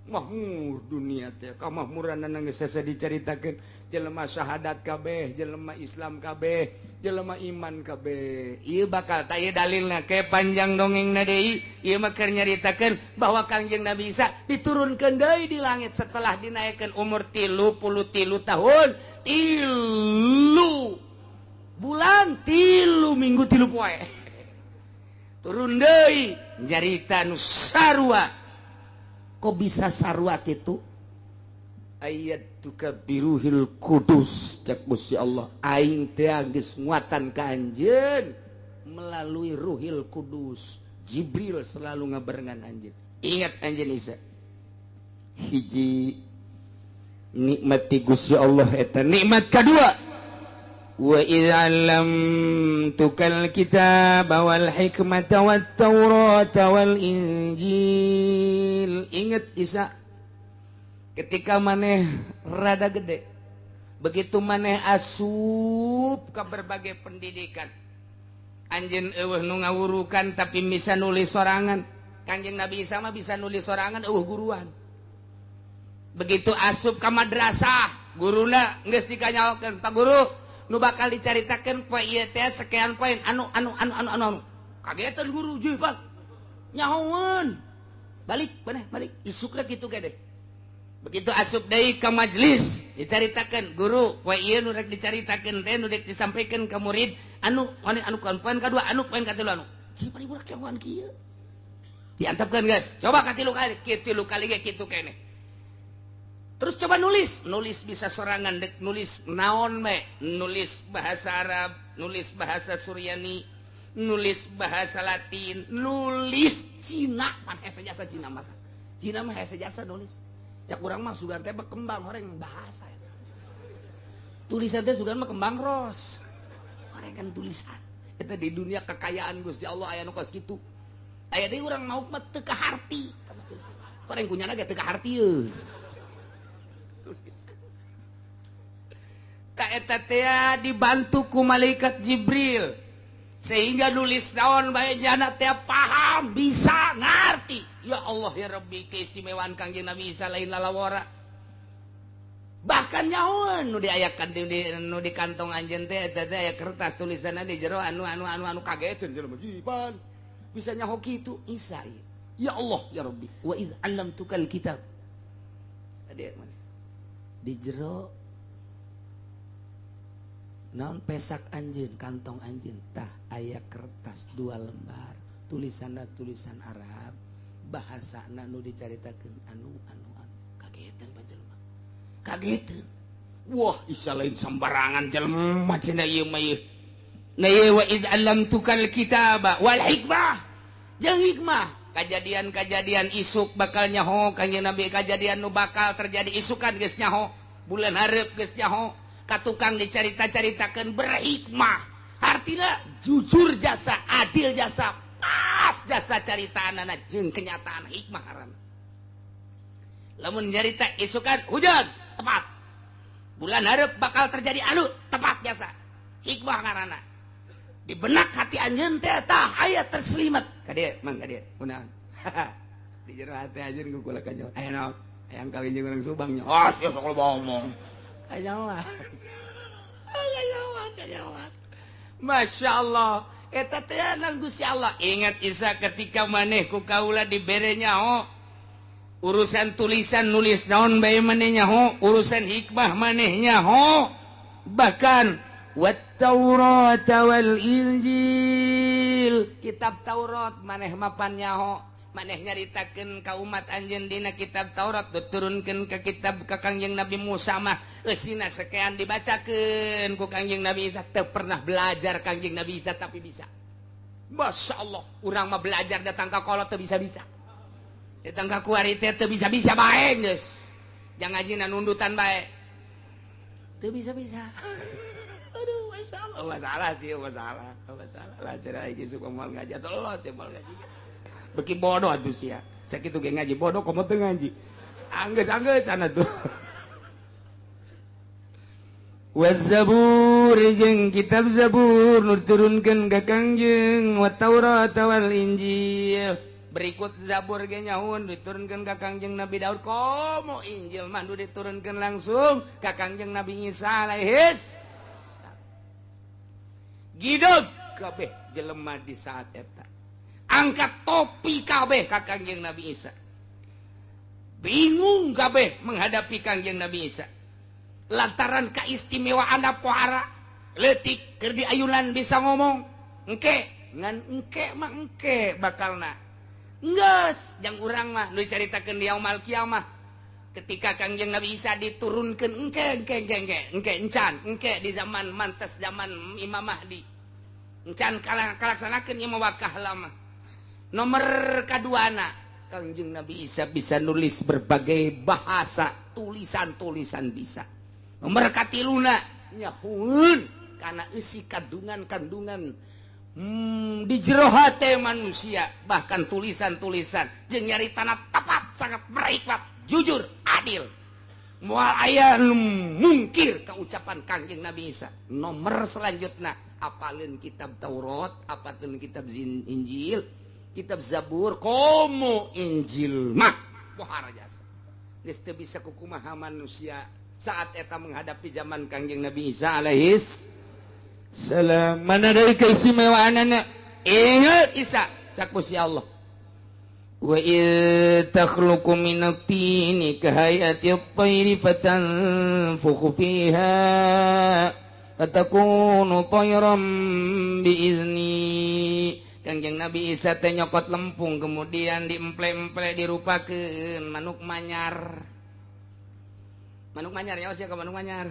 Mahmur dunia teh, kamahmuranana geus hese dicaritakeun, jelema syahadat kabeh, jelema Islam kabeh, jelema iman kabeh. Ieu bakal tah ieu dalilna ke panjang dongengna deui, ieu mah keur nyaritakeun bahwa Kangjeng Nabi Isa diturunkeun deui di langit setelah dinaikkeun umur 33 tahun, 3 bulan 3 minggu 3 poe turun deui nyarita nu sarua. Kok bisa sarua kitu? Ayat tuka biruhil kudus cak Gusti Allah, aing teh geus nguatan ka anjeun melalui Ruhil Kudus. Jibril selalu ngabarengan anjeun. Ingat anjeun Isa, hiji nikmat ti Gusti Allah eta nikmat kadua, wa idza 'allamtukal kitaba wal hikmata wat taurata wal injil. Ingat Isa, ketika maneh rada gede, begitu maneh asup ke berbagai pendidikan, anjeun eueuh nu ngawurukan tapi bisa nulis sorangan. Kanjeng Nabi Isa mah bisa nulis sorangan eueuh guruan. Begitu asup ke madrasah, guruna geus dikanyaokeun, "Pak guru, nu bakal dicaritakeun poe ieu teh sekian poin anu anu anu anu anu." Kagetan guru, "Juh, Pak. Nyahoeun." Balik, maneh balik. Isukna kitu gede. Begitu asup deui ka majelis, dicaritakeun, "Guru, poe ieu nu rek dicaritakeun teh nu rek disampaikan ka murid anu anu anu poin kadua, anu poin katilu anu." Cing bari budak nyahoan kieu. Diantepkeun geus. Coba katilu kali, katilu kali ge kitu keneh. Terus coba nulis, nulis bisa sorangan, dek nulis naon me, nulis bahasa Arab, nulis bahasa Suryani, nulis bahasa Latin, nulis Cina, pan hese jasa Cina mah. Cina mah hese jasa nulis. Cak urang mah sugan teh berkembang horeng bahasa. Tulisan teh sugan mah kembang ros. Horeng kan tulisan. Eta di dunia kekayaan Gusti Allah aya nu kos kitu. Aya deui urang mauk mah teu kaharti. Horeng kunyana ge teu kaharti euy. Eta teh dibantu ku malaikat Jibril sehingga nulis naon bae jana teh paham, bisa ngarti. Ya Allah ya Rabbi, keistimewaan Kangjeng Nabi Isa lain lalawara. Bahkan nyahoan nu diayakan nu di kantong anjeun teh eta teh aya kertas tulisanna di jero anu anu anu anu kageteun jelema jiban. Bisa nyaho kitu Isa. Ya Allah ya Rabbi, wa iz 'allamtukal kitab. Tadi mana? Di jero naon pesak anjeun, kantong anjeun tah aya kertas 2 lembar, tulisanna tulisan Arab, bahasana nu dicaritakeun anu anu anu. Kageteun panjelema. Kageteun. Wah, Isa lain sembarangan jelema cenah ieu mah ieu. Nah ieu wa id 'allamtukal kitaba wal hikmah. Jeung hikmah. Kajadian-kajadian isuk bakal nyaho Kangjeng Nabi, kajadian nu bakal terjadi isukan geus nyaho, bulan hareup geus nyaho. Ka tukang dicarita-caritakeun berhikmah. Artina jujur jasa, adil jasa, pas jasa caritaanana jeung kenyataan hikmah haram. Lamun nyarita isukan hujan, tepat. Bulan hareup bakal terjadi anu, tepat jasa. Hikmah ngaranna. Di benak hati anjeun teh tah aya terselimet. Ka dieu, mang ka dieu, kunaon? Di jero hati anjeun ku kula kanyo. Aya naon? Hayang kawin jeung urang Subang nya. Ah, sia sok loba omong. Kanyawan. Kanyawan, kanyawan. Masya Allah. Eta teh nang Gusti Allah. Ingat Isa ketika maneh ku kaula dibere nyaho urusan tulisan nulis naon bae maneh nyaho, urusan hikmah maneh nyaho, bahkan wat Taurat wal Injil, kitab Taurat maneh mapan nyaho, maneh nyaritakeun ka umat anjeun dina kitab Taurat diturunkeun ka kitab ka Kangjeng Nabi Musa mah eusina sekean dibacakeun ku Kangjeng Nabi Isa. Teu pernah belajar Kangjeng Nabi Isa tapi bisa. Masya Allah, urang mah belajar datang ka kolot teu bisa-bisa. Datang ka kuari teh teu bisa-bisa bae geus. Jang ngajina nundutan bae. Teu bisa-bisa. Aduh, masya Allah, masalah sih, masalah, masalah. Lah cerah iki suka moal ngaji atuh los ya moal ngaji. Beki bodoh atuh sia. Sakitu ge ngaji bodoh komo teu ngaji. Anggeus-anggeus sana tuh. Waz-Zabur jeung kitab Zabur nu diturunkeun ka Kangjeng, wa Taurat wal Injil. Berikut Zabur ge nyaun diturunkeun ka Kangjeng Nabi Daud, komo Injil mah nu diturunkeun langsung ka Kangjeng Nabi Isa alaihis. Gideg kabeh jelema di saat eta. Angkat topi kabeh ka Kangjeng Nabi Isa. Bingung kabeh menghadapi Kangjeng Nabi Isa. Lantaran keistimewaan pohara leutik keur diayunan bisa ngomong. Engke ngan engke mah engke bakalna. Geus jang urang mah nu dicaritakeun di yaumul kiamah. Ketika Kangjeng Nabi Isa diturunkeun engke engke engke engke engke encan engke di zaman mantes zaman Imam Mahdi. Encan kalaksanakeun ieu mah wakah lama. Nomor kaduana Kangjeng Nabi Isa bisa nulis berbagai bahasa, tulisan-tulisan bisa. Nomor katiluna nyahueun kana eusi kandungan-kandungan di jero hate manusia, bahkan tulisan-tulisan jeung nyaritana tepat, sangat berhikmat, jujur, adil. Moal aya nu mungkir ka ucapan Kangjeng Nabi Isa. Nomor selanjutna apaleun kitab Taurat, apaleun kitab Injil, kitab Zabur, komo Injil mah pohara jasa. Geus teu bisa kukumaha manusia saat eta menghadapi zaman Kangjeng Nabi Isa alaihis salam. Mana dari keistimewaanana? Ingat Isa cak Gusti Allah. Wa id takhluqu minat tini kahayati at-tayri fatanfukhu fiha fatakunu tayran biizni. Kangjeng Nabi Isa teh nyokot lempung kemudian diemple-emple dirupakeun manuk manyar. Manuk manyar ya sia ka manuk manyar.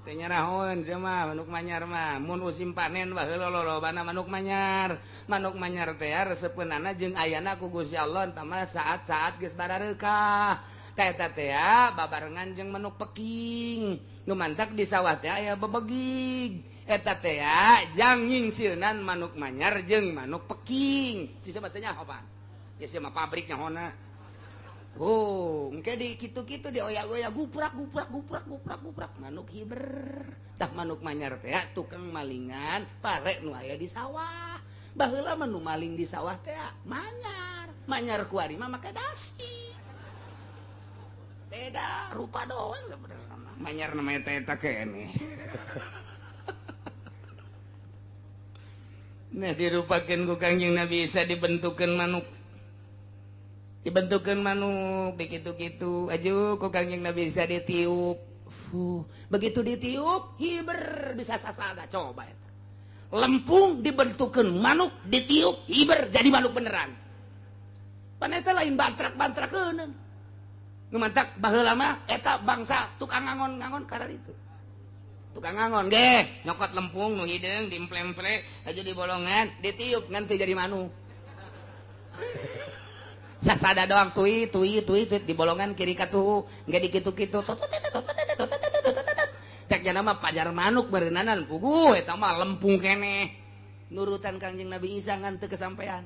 Teh nyarahoeun sia mah manuk manyar mah mun musim panen baheula lolobana manuk manyar. Manuk manyar teh resepeunana jeung ayana ku Gusti Allah entah mah saat-saat geus barareukah. Teh eta teh babarengan jeung manuk peking. Nu mantak di sawah teh aya bebegig. Eta teh jang nyingsilnan manuk manyar jeung manuk peking. Si sahabat teh nyaho pan. Ya sia mah pabrik nyahona. Oh, engke di kitu-kitu dioyak-oyak guprak guprak guprak guprak guprak manuk hiber. Tah manuk manyar teh tukang malingan pare nu aya di sawah. Baheula mah nu maling di sawah teh manyar. Manyar kuari mah make dasi. Beda rupa doang sebenarnya. Manyar namanya teh eta keneh. Nah dirupakeun ku Kangjeng Nabi Isa dibentukeun manuk. Dibentukeun manuk begitu-gitu aju ku Kangjeng Nabi Isa ditiup. Fuh, begitu ditiup hiber bisa sasada coba eta. Lempung dibentukeun manuk ditiup hiber jadi manuk beneran. Pan eta lain bantrak-bantrakeun. Nu mantak baheula mah eta bangsa tukang ngangon-ngangon kararitu. Tukang ngangon ge nyokot lempung nu hideung diemple-emple aja di bolongan ditiup ngan teu jadi manuk. Sasada doang tui tui tui tui di bolongan kiri katuhu nggak dikitu-kitu. Cek jana mah pajar manuk berenanan puguh eta mah lempung keneh. Nurutan Kangjeng Nabi Isa ngan teu kesampean.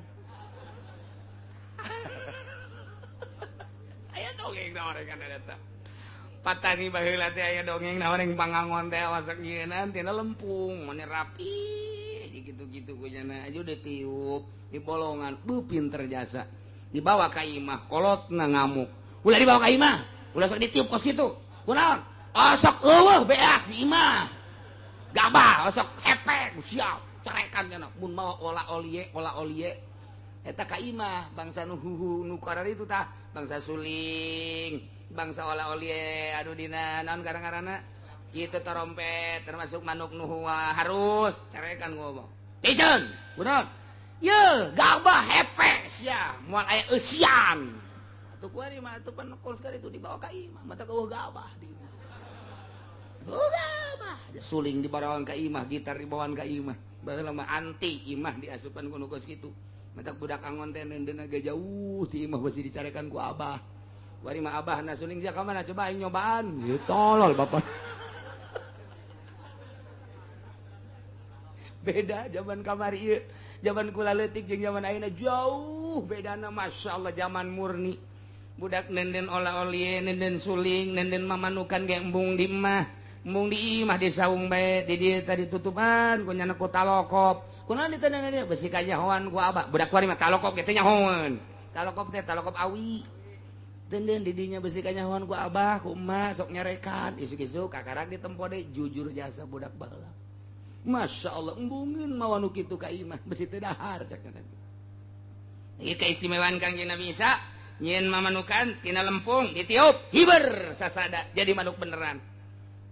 Aya dongeng naon kan eta. Patani baheula teh aya dongeng naon yang pangangon teh wasak nyieunaan tina lempung mane rapi gitu-gitu ku nyana aja ditiup di bolongan bu pinter jasa. Dibawa ka imah kolotna ngamuk. Ulah dibawa ka imah, ulah sok ditiup kos kitu. Kunaon? Osok eueuh beas di imah. Gabah osok hepek siap carekan cenah mun mawa ola olie eta ka imah bangsa nu huhu nu karari itu tah bangsa suling bangsa ola olie anu dina naon garang-garana kitu trompet termasuk manuk nu harus carekan ngomong piceun kunaon ye gabah hepek sia moal aya eusian atuh kuari mah atuh pan kos itu dibawa ka imah mata eueuh gabah di imah. Gabah suling dibawaan ka imah, gitar dibawaan ka imah. Baheula mah anti imah diasupan ku nu kos kitu. Matak budak angon teh neundeun ge jauh ti imah beusi dicarekan ku abah. Kuari mah abah na suling sia ka mana coba aing nyobaan. Ieu tolol bapak. Beda zaman kamari ieu. Zaman kula leutik jeung zaman ayeuna jauh bedana masyaallah zaman murni. Budak nenden ola-olie, nenden suling, nenden mamanukan ge embung di imah. Embung di imah di saung bae di dieu tadi tutupan ku nyana ku talokop. Kunaon ditendengan dia besi kanyahoan ku abah. Budak kuari mah talokop ge teh nyahoan. Talokop teh talokop awi. Denden di dinya besi kanyahoan ku abah, ku emak sok nyarekan. Isuk-isuk kakarak ditempo deui jujur jasa budak baheula. Masya Allah embungeun mawa nu kitu ka imah besi teu dahar cak teh. Ieu keistimewaan Kangjeng Nabi Isa nyieun mamanukan tina lempung ditiup hiber sasada jadi manuk beneran.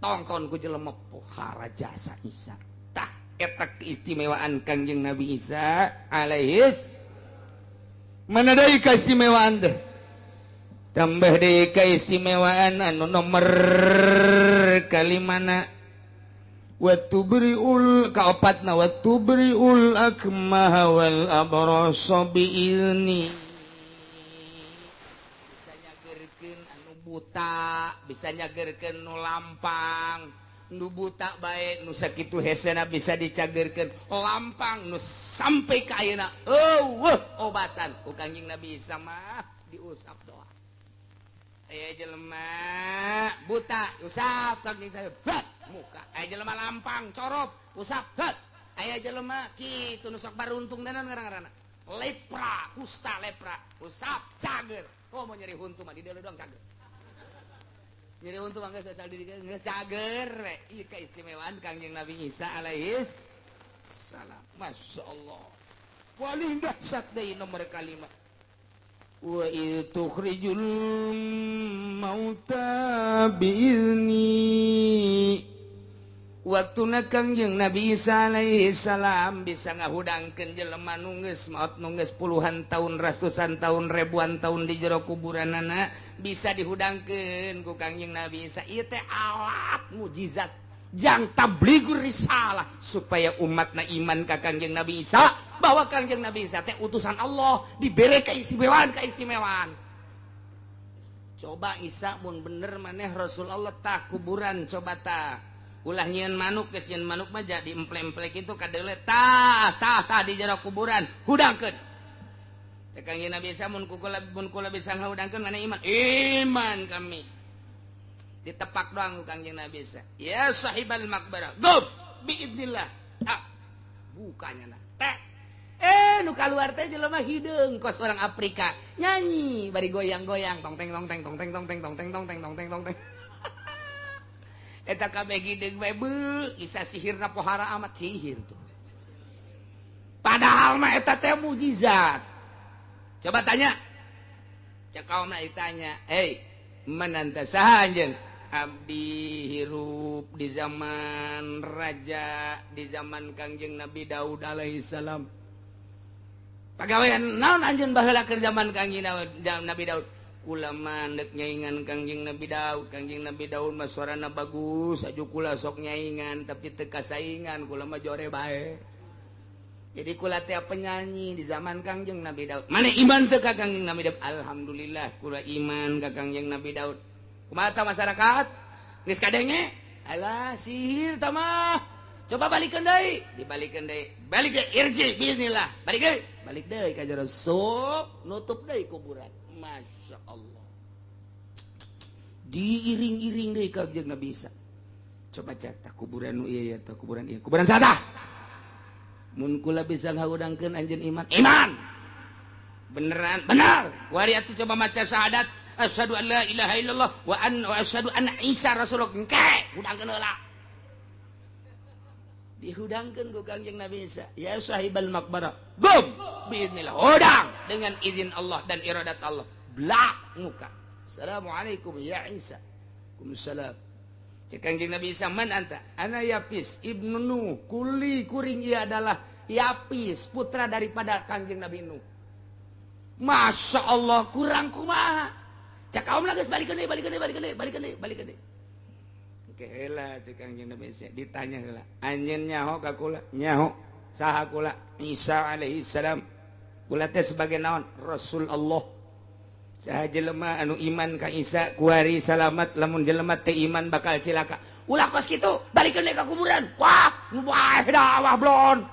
Tongton ku jelema pohara jasa Isa. Tah eta keistimewaan Kangjeng Nabi Isa alaihis. Mana deui keistimewaan teh? Tambah deui keistimewaan anu nomor kalimana wa tubriul kaopatna wa tubriul akmaha wal abrasa biizni. Bisa nyagerkeun anu buta, bisa nyagerkeun nu lampang, nu buta bae nu sakitu hesena bisa dicagerkeun, lampang nu sampai ka ayeuna eueuh obatan ku Kangjeng Nabi Isa mah diusap doa. Aya jelema buta usap Kangjeng saya bat muka, aya jelema lampang corop usap bat, aya jelema kitu nu sok baruntung danan ngaran-ngaranna lepra kusta lepra usap cager. Komo nyeri huntu mah di dieu doang cager. Nyeri huntu mah geus asal di dieu geus cager we. Ieu keistimewaan Kangjeng Nabi Isa alaihis salam. Masya Allah. Paling dahsyat deui nomor kalima. Wa tukhrijul mauta biizni. Waktuna Kangjeng Nabi Isa alaihi salam bisa ngahudangkeun jelema nu geus maot nu geus puluhan tahun, ratusan tahun, ribuan tahun di jero kuburanana bisa dihudangkeun ku Kangjeng Nabi Isa. Ieu teh alat mujizat jang tablighur risalah supaya umatna iman ka Kangjeng Nabi Isa bahwa Kangjeng Nabi Isa teh utusan Allah dibere keistimewaan-keistimewaan. Coba Isa mun bener maneh Rasul Allah tah kuburan coba tah. Ulah nyieun manuk geus nyieun manuk mah jadi emple-emple kitu kadeule tah tah tah di jero kuburan hudangkeun. Teh Kangjeng Nabi Isa mun kula bisa ngahudangkeun maneh iman. Iman kami. Ditepak doang ku Kangjeng Nabi Isa. Ya sahibal maqbarah, gum biidznillah. Ah, bukanya nah. Teh. Nu kaluar teh jelema hideung kos orang Afrika. Nyanyi bari goyang-goyang tong teng tong teng tong teng tong teng tong teng tong teng tong teng tong teng. Eta kabeh hideung bae beuh, isa sihirna pohara amat sihir tuh. Padahal mah eta teh mujizat. Coba tanya. Cek kaumna ditanya, "Hei, mananta saha anjeun?" Abdi hirup di zaman raja, di zaman Kangjeng Nabi Daud alaihi salam. Pagawean naon anjeun baheula keur zaman Kangjeng Nabi Daud? Kula mah deuk nyaingan Kangjeng Nabi Daud. Kangjeng Nabi Daud mah suarana bagus, aju kula sok nyaingan tapi teu kasaingan, kula mah jore bae. Jadi kula teh penyanyi di zaman Kangjeng Nabi Daud. Mana iman teu ka Kangjeng Nabi Daud? Alhamdulillah kula iman ka Kangjeng Nabi Daud. Kumaha ta masyarakat? Geus kadenge? Alah sihir tah mah. Coba balikeun deui, dibalikeun deui. Balik deui irji bismillah. Balik deui, balik deui ka jero sup, nutup deui kuburan. Masya Allah. Diiring-iring deui ka Kangjeng Nabi Isa. Coba cek kuburan nu ieu ya, kuburan ieu. Kuburan saha? Mun kula bisa ngahudangkeun anjeun iman. Iman. Beneran, benar. Kuari atuh coba maca syahadat, asyhadu an la ilaha illallah wa an wa asyhadu anna Isa rasulullah. Engke, hudangkeun heula. Dihudangkeun ku Kangjeng Nabi Isa, ya sahibal maqbarah. Bum, biiznillah hudang dengan izin Allah dan iradat Allah. Blak muka. Assalamualaikum ya Isa. Waalaikumsalam. Cek Kangjeng Nabi Isa, man anta? Ana Yapis ibnu Nuh. Kuli kuring ia adalah Yapis, putra daripada Kangjeng Nabi Nuh. Masya Allah, kurang kumaha. Cek kaum lagi balikeun deui, balikeun deui, balikeun deui, balikeun deui, balikeun deui. Oke heula cek Kangjeng Nabi Isa, ditanya heula. Anjeun nyaho ka kula? Nyaho. Saha kula? Isa alaihi salam. Kula teh sebagai naon? Rasul Allah. Saha jelema anu iman ka Isa kuari salamat, lamun jelema teu iman bakal cilaka. Ulah kos kitu, balikeun deui ka kuburan. Wah, nu bae dakwah blon.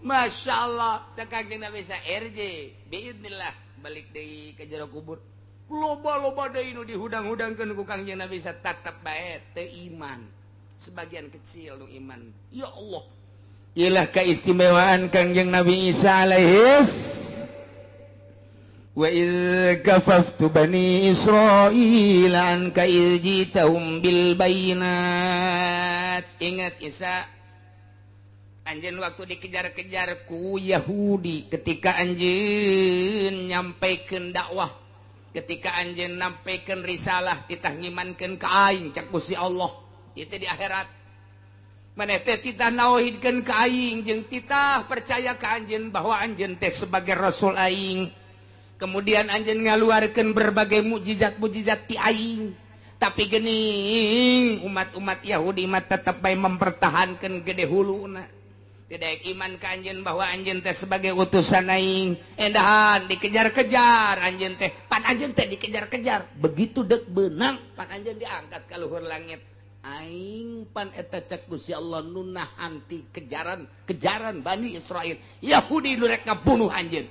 Masya Allah, cek Kangjeng Nabi Isa RJ, biidznillah balik deui ka jero kubur. Loba-loba deui nu dihudang-hudangkeun ku Kangjeng Nabi Isa tetep bae teu iman. Sebagian kecil nu iman. Ya Allah. Ialah keistimewaan Kangjeng Nabi Isa alaihis. Wa idz kafaftu bani Israil anka idz jitahum bil bayinat. Ingat Isa, anjeun waktu dikejar-kejar ku Yahudi ketika anjeun nyampaikeun dakwah, ketika anjeun nampaikeun risalah, titah ngimankeun ka aing cak Gusti Allah, itu di akhirat. Maneh teh titah nauhidkeun ka aing jeung titah percaya ka anjeun bahwa anjeun teh sebagai rasul aing. Kemudian anjeun ngaluarkeun berbagai mukjizat-mukjizat ti aing. Tapi geuning umat-umat Yahudi mah tetep bae mempertahankeun gede huluna. Tidak iman ka anjeun bahwa anjeun teh sebagai utusan aing. Endahan dikejar-kejar anjeun teh, pan anjeun teh dikejar-kejar. Begitu dek beunang pan anjeun diangkat ka luhur langit. Aing pan eta cek Gusti Allah nu nahan ti kejaran-kejaran Bani Israel. Yahudi nu rek ngabunuh anjeun.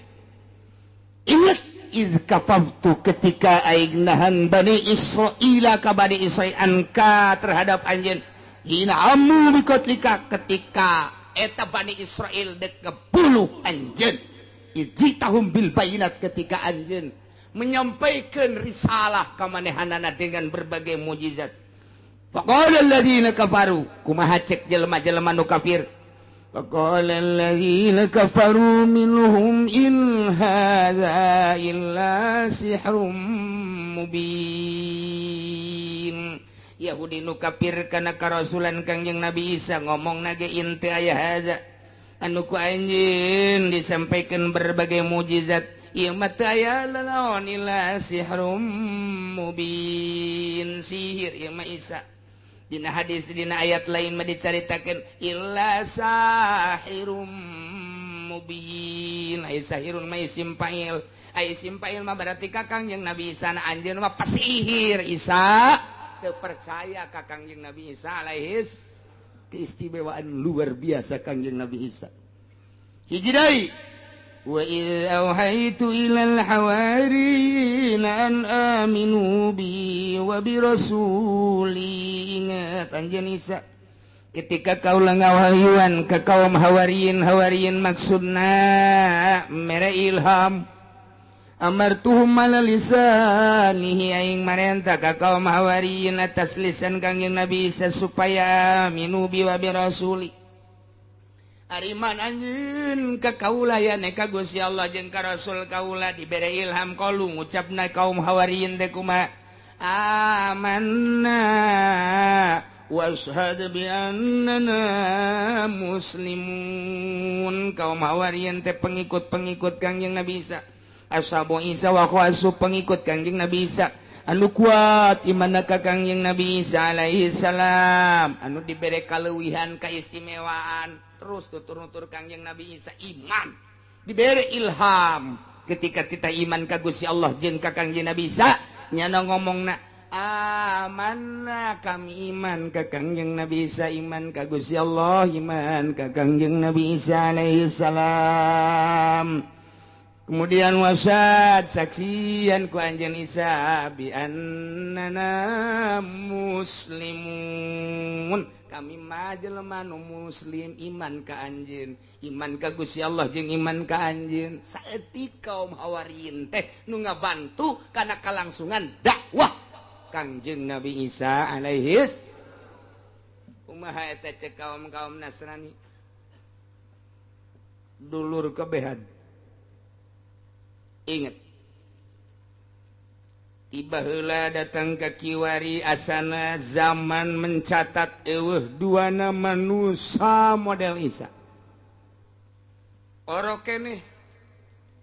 Ingat iz kafaftu ketika aing nahan Bani Israila ka Bani Israil anka terhadap anjeun. Hina amu bikotlika ketika eta Bani Israel dek ngebunuh anjeun. Ijitahum bil bayinat ketika anjeun menyampaikan risalah ka manehanana dengan berbagai mukjizat. Faqala alladziina kafaru kumaha cek jelema-jelema nu kafir. Faqala alladziina kafaru minhum in hadza illa sihrum mubin. Yahudi nu kafir kana karasulan Kangjeng Nabi Isa ngomong nage in teu aya hadza anu ku anjeun disampaikan berbagai mukjizat ieu mah teu aya lalaon illa sihrum mubin, sihir ieu mah Isa. Dina hadis dina ayat lain mah dicaritakeun illa sahirum mubin. Ai sahirun mah isim fa'il, ai isim fa'il mah berarti ka Kangjeng Nabi Isa na anjeun mah pasihir Isa. Teu percaya ka Kangjeng Nabi Isa alaihis. Keistimewaan luar biasa Kangjeng Nabi Isa. Hiji deui, wa idz auhaitu ilal hawariyin an aminu bi wa bi rasuli. Ingat anjeun Isa ketika kaula ngawahyuan ka kaum hawariyin, hawariyin maksudna mere ilham. Amartuhum ala lisanihi aing marenta ka kaum hawariyin atas lisan Kangjeng Nabi Isa supaya aminu bi wa bi rasuli. Ariman anjeun ka kaula ya ka Gusti Allah jeung ka Rasul kaula dibere ilham kalu ngucapna kaum hawariyin teh kumaha amanna washhad bi annana muslimun. Kaum hawariyin teh pengikut-pengikut Kangjeng Nabi Isa, ashabu Isa wa khawasu pengikut Kangjeng Nabi Isa. anu kuat iman ka Kangjeng Nabi Isa alaihi salam anu dibere kaleuwihan keistimewaan terus tutur-nutur Kangjeng Nabi Isa iman dibere ilham ketika kita iman ka Gusti Allah jeung ka Kangjeng Nabi Isa nyana ngomongna amanna kami iman ka Kangjeng Nabi Isa iman ka Gusti Allah iman ka Kangjeng Nabi Isa alaihi salam. Kemudian wasad saksian ku anjeun Isa bi annana muslimun kami mah jelema nu muslim iman ka anjeun iman ka Gusti Allah jeung iman ka anjeun. Saeutik kaum Hawariyin teh nu ngabantu kana kalangsungan dakwah Kangjeng Nabi Isa alaihis. Kumaha eta cek kaum-kaum Nasrani dulur kebehan. Ingat tiba heula datang ke kiwari asana zaman mencatat eueuh duana manusia model Isa. Orok keneh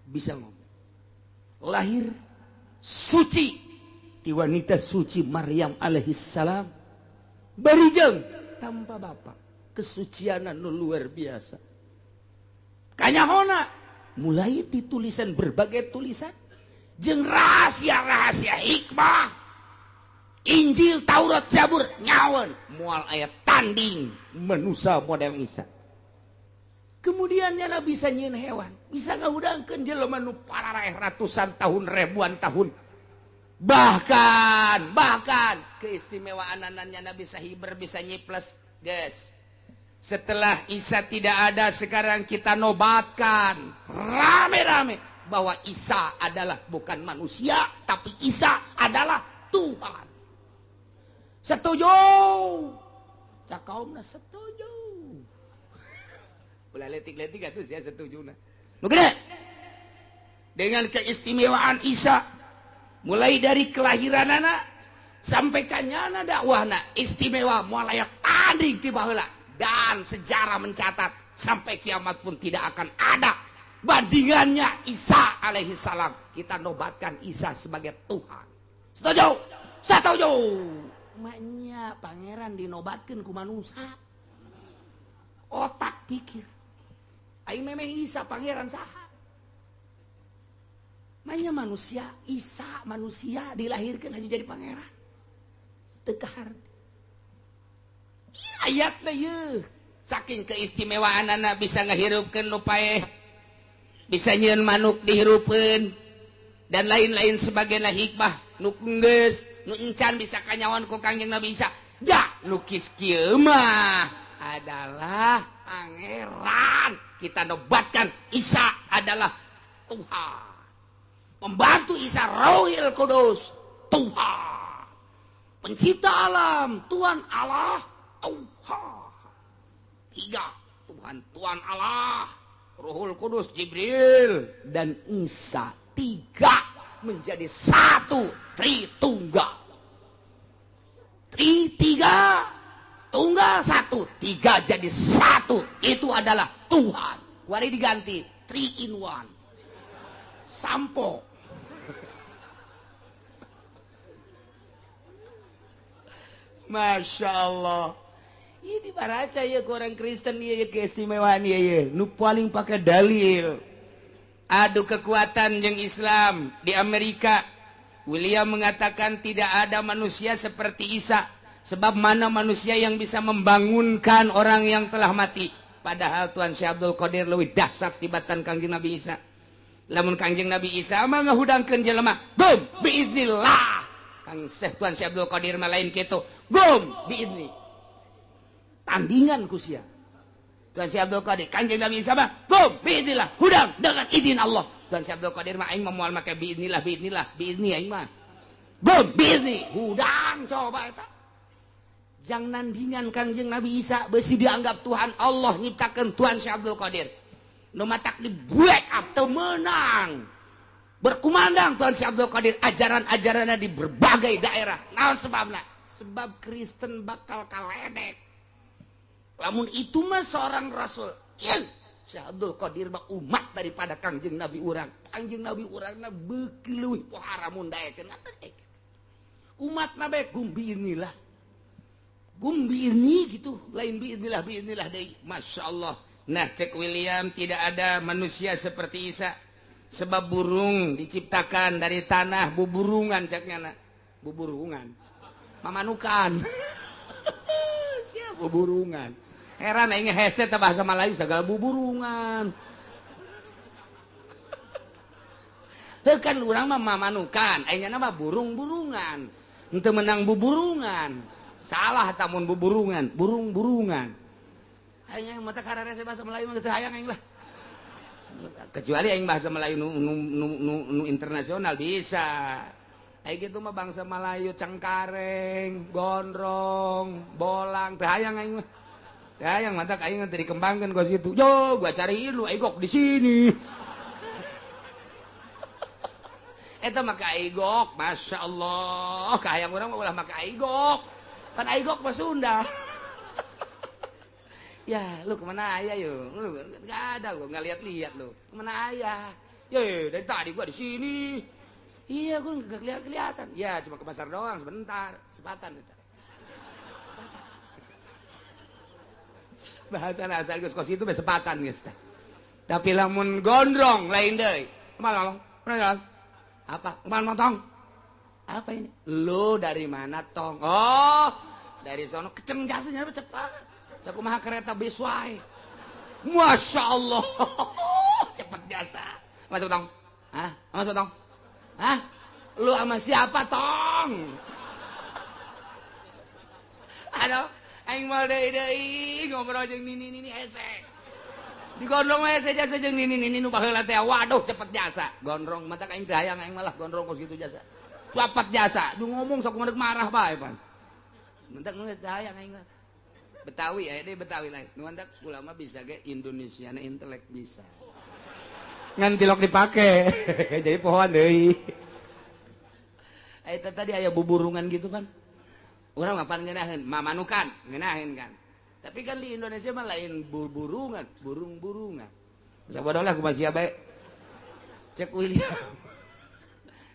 bisa ngomong. Lahir suci ti wanita suci Maryam alaihi salam barijeng tanpa bapak. Kesucianan nu luar biasa. Kanyahona mulai ditulisan berbagai tulisan jeung rahasia-rahasia hikmah Injil Taurat Zabur nyawen moal aya tanding manusia model Isa. Kemudian nyana bisa nyieun hewan bisa ngahudangkeun jelema nu pararaeh ratusan tahun ribuan tahun bahkan keistimewaan nyana bisa hiber bisa nyiples guys. Setelah Isa tidak ada sekarang kita nobatkan rame-rame bahwa Isa adalah bukan manusia tapi Isa adalah Tuhan. Setuju? Cak kaumna setuju. Ulah letik-letik atuh sia setujuna. Nu gede. Dengan keistimewaan Isa mulai dari kelahiranana sampai kanyana dakwahna istimewa moal aya tanding ti baheula. Dan sejarah mencatat sampai kiamat pun tidak akan ada bandingannya Isa alaihi salam. Kita nobatkan Isa sebagai Tuhan. Setuju? Setuju. Maknya pangeran dinobatkan ku manusia. Otak pikir. Aing memeh Isa pangeran saha? Maknya manusia, Isa manusia dilahirkan hanya jadi pangeran. Teu kaharti. Ayatna yeuh saking keistimewaanana bisa ngahirupkeun nu paeh bisa nyieun manuk dihirupeun dan lain-lain sebagainya hikmah nu geus nu encan bisa kanyawan ku Kangjeng Nabi Isa. Ja nu kis kieu mah adalah pangeran. Kita nobatkan Isa adalah Tuhan. Pembantu Isa Rohil Kudus Tuhan. Pencipta alam Tuhan Allah Tuhan. Tiga Tuhan, Tuhan Allah, Ruhul Kudus, Jibril dan Isa. Tiga menjadi satu, Tritunggal. Tri tiga, tunggal satu, tiga jadi satu. Itu adalah Tuhan. Kuari diganti 3 in 1. Sampo. Masya Allah. Ini baraca ya ke orang Kristen ya keistimewaan ya nu paling pakai dalil. Adu kekuatan jeung Islam di Amerika. William mengatakan tidak ada manusia seperti Isa. Sebab mana manusia yang bisa membangunkan orang yang telah mati. Padahal Tuhan Syekh Abdul Qadir leuwih dahsyat tibatan Kangjeng Nabi Isa. Lamun Kangjeng Nabi Isa mah ngahudangkeun jelema, gum biiznillah. Kang Syekh Tuhan Syekh Abdul Qadir mah lain kitu, gum biizni. Tandingan ku sia. Tuhan Syekh Abdul Qadir, Kangjeng Nabi Isa mah gum biiznillah, hudang dengan izin Allah. Tuhan Syekh Abdul Qadir mah aing mah moal make biiznillah, biiznillah, biizni aing mah. Gum biizni, hudang coba eta. Jang nandingan Kangjeng Nabi Isa besi dianggap Tuhan Allah nyiptakeun Tuhan Syekh Abdul Qadir. Nu matak di break up teu meunang. Berkumandang Tuhan Syekh Abdul Qadir ajaran-ajaranna di berbagai daerah. Naon sebabna? Sebab Kristen bakal kaledek. Lamun itu mah seorang rasul. Ieu Syekh Abdul Qadir mah umat daripada Kangjeng Nabi urang. Kangjeng Nabi urangna beuki leuwih pohara mun daekeun. Umat nabe gumbi inilah. Gumbi ini gitu, lain biinilah biinilah deui. Masya Allah. Nah, cek William tidak ada manusia seperti Isa. Sebab burung diciptakan dari tanah buburungan ceknya nak. Buburungan. Mamanukan. Siap buburungan. Heran aing hese teh bahasa Melayu segala buburungan. Heuh kan urang mah mamanukan, aing mah burung-burungan. Henteu menang buburungan. Salah tamun buburungan, burung-burungan. Aing mata kararese bahasa Melayu mah geus hayang aing lah. Kecuali aing bahasa Melayu nu internasional bisa. Aing kitu mah bangsa Melayu cengkareng, gondrong, bolang, teu hayang aing mah. Teu hayang mata aing teh dikembangkeun kos kitu. Yo, gua cariin lu aing kok di sini. Eta mah ka aigok, Masya Allah. Kahayang urang mah ulah maka aigok. Pan aigok mah Sunda. Ya, lu kemana ayah yo? Lu nggak ada gua nggak lihat-lihat lu. Kemana ayah? Ye, dari tadi gua di sini. Iya, gua nggak kelihatan. Ya, cuma ke pasar doang sebentar, sepatan itu. Bahasa asal geus kos itu sepatan geus teh. Tapi lamun gondrong lain deui. Kumaha ngomong? Apa? Kumaha tong? Apa ini? Lu dari mana tong? Oh, dari sono keceng jasanya cepat. Sakumaha kereta bis wae. Masya Allah. Cepet jasa. Masuk tong. Hah? Masuk tong. Hah? Lu sama siapa tong? Aduh, aing moal deui-deui ngobrol jeung nini-nini hese. Digondrong mah hese jasa jeung nini-nini nu baheula teh. Waduh, cepet jasa. Gondrong mata aing teh hayang aing malah gondrong kos kitu jasa. Cepet jasa. Du ngomong sakumaha marah bae pan. Mentak geus teh hayang aing mah. Betawi aya deui Betawi lain. Nu mantak ulama bisa ge Indonesiana intelek bisa. Ngan tilok dipake. Jadi pohoan deui. Eta tadi aya buburungan gitu kan. Urang mah pan ngeunaheun, mamanukan, ngeunaheun kan. Tapi kan di Indonesia mah lain buburungan, burung-burungan. Sabodoh lah kumaha sia bae. Cek William.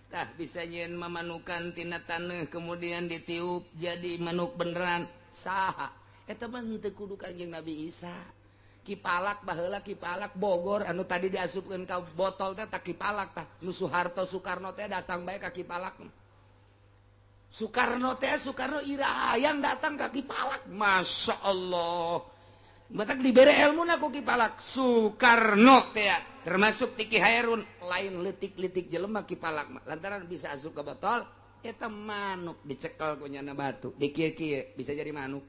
Tah bisa nyieun mamanukan tina taneuh kemudian ditiup jadi manuk beneran saha. Eta mah henteu kudu Kanjeng Nabi Isa. Kipalak baheula kipalak Bogor anu tadi diasupkeun ka botol teh tah kipalak tah. Nu Soeharto Soekarno teh datang bae ka kipalak. Soekarno teh Soekarno ira hayang datang ka kipalak. Masya Allah. Batak dibere ilmuna ku kipalak. Soekarno teh termasuk Tiki Hairun lain leutik-leutik jelema kipalak mah. Lantaran bisa asup ka botol eta manuk dicekel ku nyana batu. Dikieu-kieu bisa jadi manuk.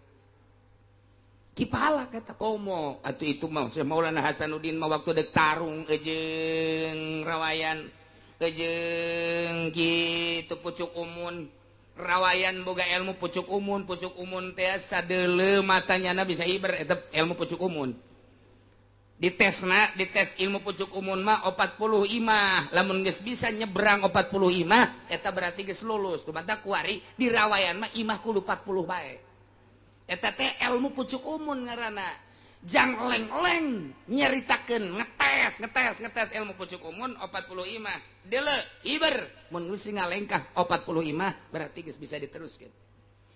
Kipalak eta komo atuh itu mah Syekh Maulana Hasanuddin mah waktu dek tarung jeung rawayan jeung kitu pucuk umun rawayan boga ilmu pucuk umun teh sadeuleu matanyana bisa hiber eta ilmu pucuk umun ditesna dites ilmu pucuk umun mah 40 imah lamun geus bisa nyebrang 40 imah eta berarti geus lulus kumaha kuari di rawayan mah imah kudu 40 bae. Eta teh ilmu pucuk umun ngaranna. Jang leng-leng nyaritakeun ngetes ilmu pucuk umun 40 imah. Deuleu hiber mun geus ngalengkah 40 imah berarti geus bisa diteruskeun.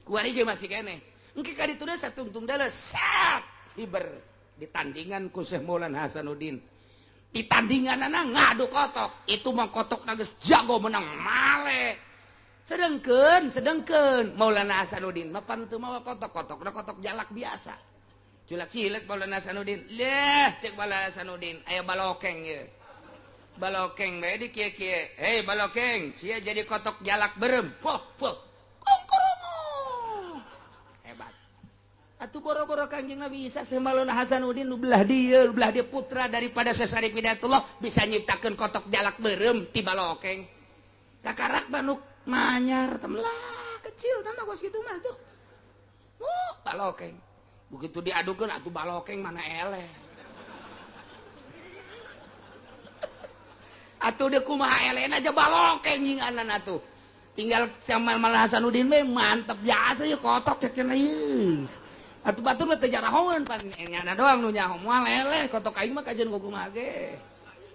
Kuari ge masih keneh. Engke ka ditu deui satungtung deuleu sat hiber ditandingan ku Syekh Maulana Hasanuddin. Ditandinganana ngadu kotok. Itu mah kotokna geus jago menang male. Sedengkeun Maulana Hasanuddin mah pan teu mawa kotok-kotokna kotok jalak biasa. Culak cilet Maulana Hasanuddin. Leh cek Maulana Hasanuddin aya balokeng ye. Balokeng bae di kieu-kieu. Hei balokeng, sia jadi kotok jalak berem. Poh poh. Kongkorong. Hebat. Atuh boro-boro Kanjeng Nabi Isa Syekh Maulana Hasanuddin nu belah dieu putra daripada Syekh Syarif Hidayatullah bisa nyiptakeun kotok jalak berem ti balokeng. Kakarak manuk manyar temelah kecil nama gua segitu mah tuh. Balokeng. Begitu diadukeun atuh balokeng mana eleh. Atuh deuk kumaha elehna aja balokeng nyinganan atuh. Tinggal sama Maulana Hasanuddin we mantep biasa ye kotok cek cenah ieu. Atuh batur mah teu jarahoeun pan nyana doang nu nyaho moal eleh kotok aing mah kajeun kumaha ge.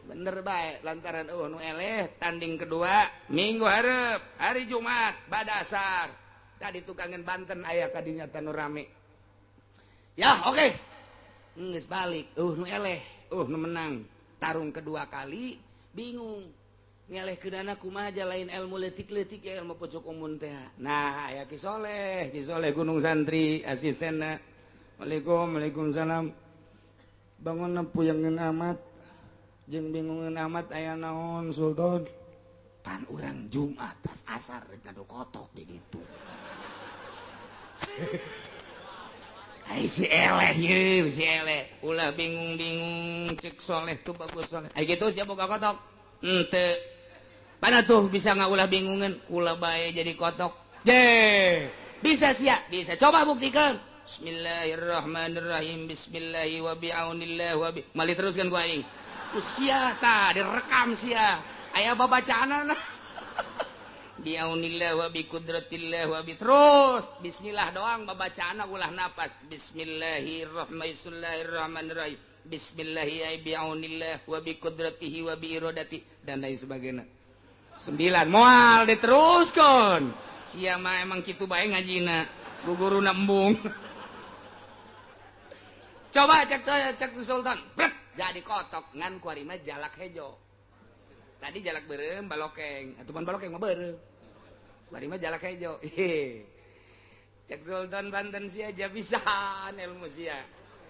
Bener bae lantaran eueuh nu eleh tanding kedua minggu hareup hari Jumat badasar. Tadi tukangan Banten aya ka dinya tanu rame. Ya, oke. Okay. Geus balik eueuh nu eleh, eueuh nu menang. Tarung kedua kali bingung. Ngeleh keunana kumaha lain ilmu leutik-leutik ya ilmu pojok umun teh. Nah, aya Ki Soleh, Ki Soleh Gunung Santri asistenna. Waalaikumsalam, waalaikumsalam. Bangun puyangeun amat. Jeung bingungeun amat aya naon Sultan. Pan urang Jumat tas asar rek ngadu kotok di ditu. Ai si eleh ye, si eleh. Ulah bingung-bingung cek Soleh tuh bagus Soleh. Ai kitu sia boga kotok. Henteu. Mana tuh bisa ngaulah bingungan, kula bae jadi kotok. Je, bisa sia, bisa. Coba buktikan. Bismillahirrahmanirrahim. Bismillahi wa bi'aunillah wa bi. Mali teruskan gua aing. Usia ta direkam sia. Aya babacaanana. Bi'aunillah wa bi qudratillah wa bi terus. Bismillah doang babacaanna ulah napas. Bismillahirrahmanirrahim. Bismillahi bi'aunillah wa bi qudratihi wa bi iradati dan lain sebagainya. 9 moal diteruskan. Sia mah emang kitu bae ngajina. Guguruna embung. Coba cek cek Sultan. Brek, jadi kotok ngan kuari mah jalak hejo. Tadi jalak beureum balokeng, atuh balokeng mah beureum. Kuari mah jalak hejo. Cek Sultan Banten sia aja pisan ilmu sia.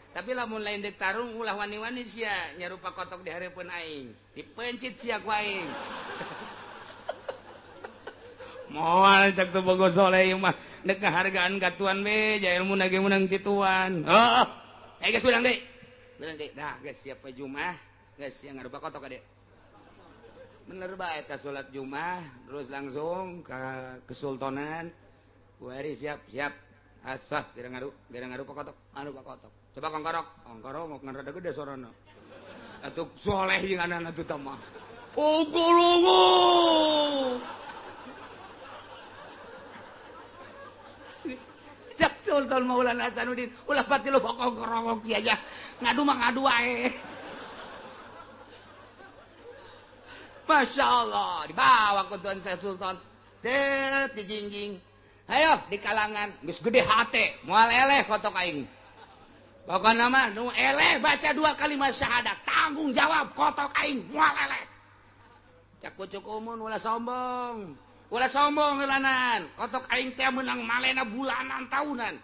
Tapi lamun lain dek tarung ulah wani-wani sia nyarupa kotok di hareupeun aing. Dipencit sia ku aing. Moal cek tu bogo soleh ieu mah dek ngahargaan ka tuan be, ja ilmu ge meunang ti tuan. Heeh. Eh geus ulang deui. Ulang deui. Nah, geus siap we Jumat, geus sia ngarupa kotok ka dieu. Bener bae eta salat Jumat terus langsung ka kesultanan. Kuari siap, siap. Asah geura ngarupa kotok, ngarupa kotok. Coba kongkorok, kongkorok ngan rada gede sorana. Atuh soleh jeung anak atuh tah mah. Kongkorok. Cak Sultan Maulana Hasanuddin ulah pati lu kongkorok kieu aja. Ngadu mah ngadu wae. Masya Allah, dibawa ke Tuan Syekh Sultan. Tet dijingjing. Ayo di kalangan geus gede hate, moal eleh kotok aing. Pokokna mah nu eleh baca 2 kalimat syahadat, tanggung jawab kotok aing moal eleh. Cak pucuk umun ulah sombong. Ulah sombong heulanan. Kotok aing teh meunang malena bulanan tahunan.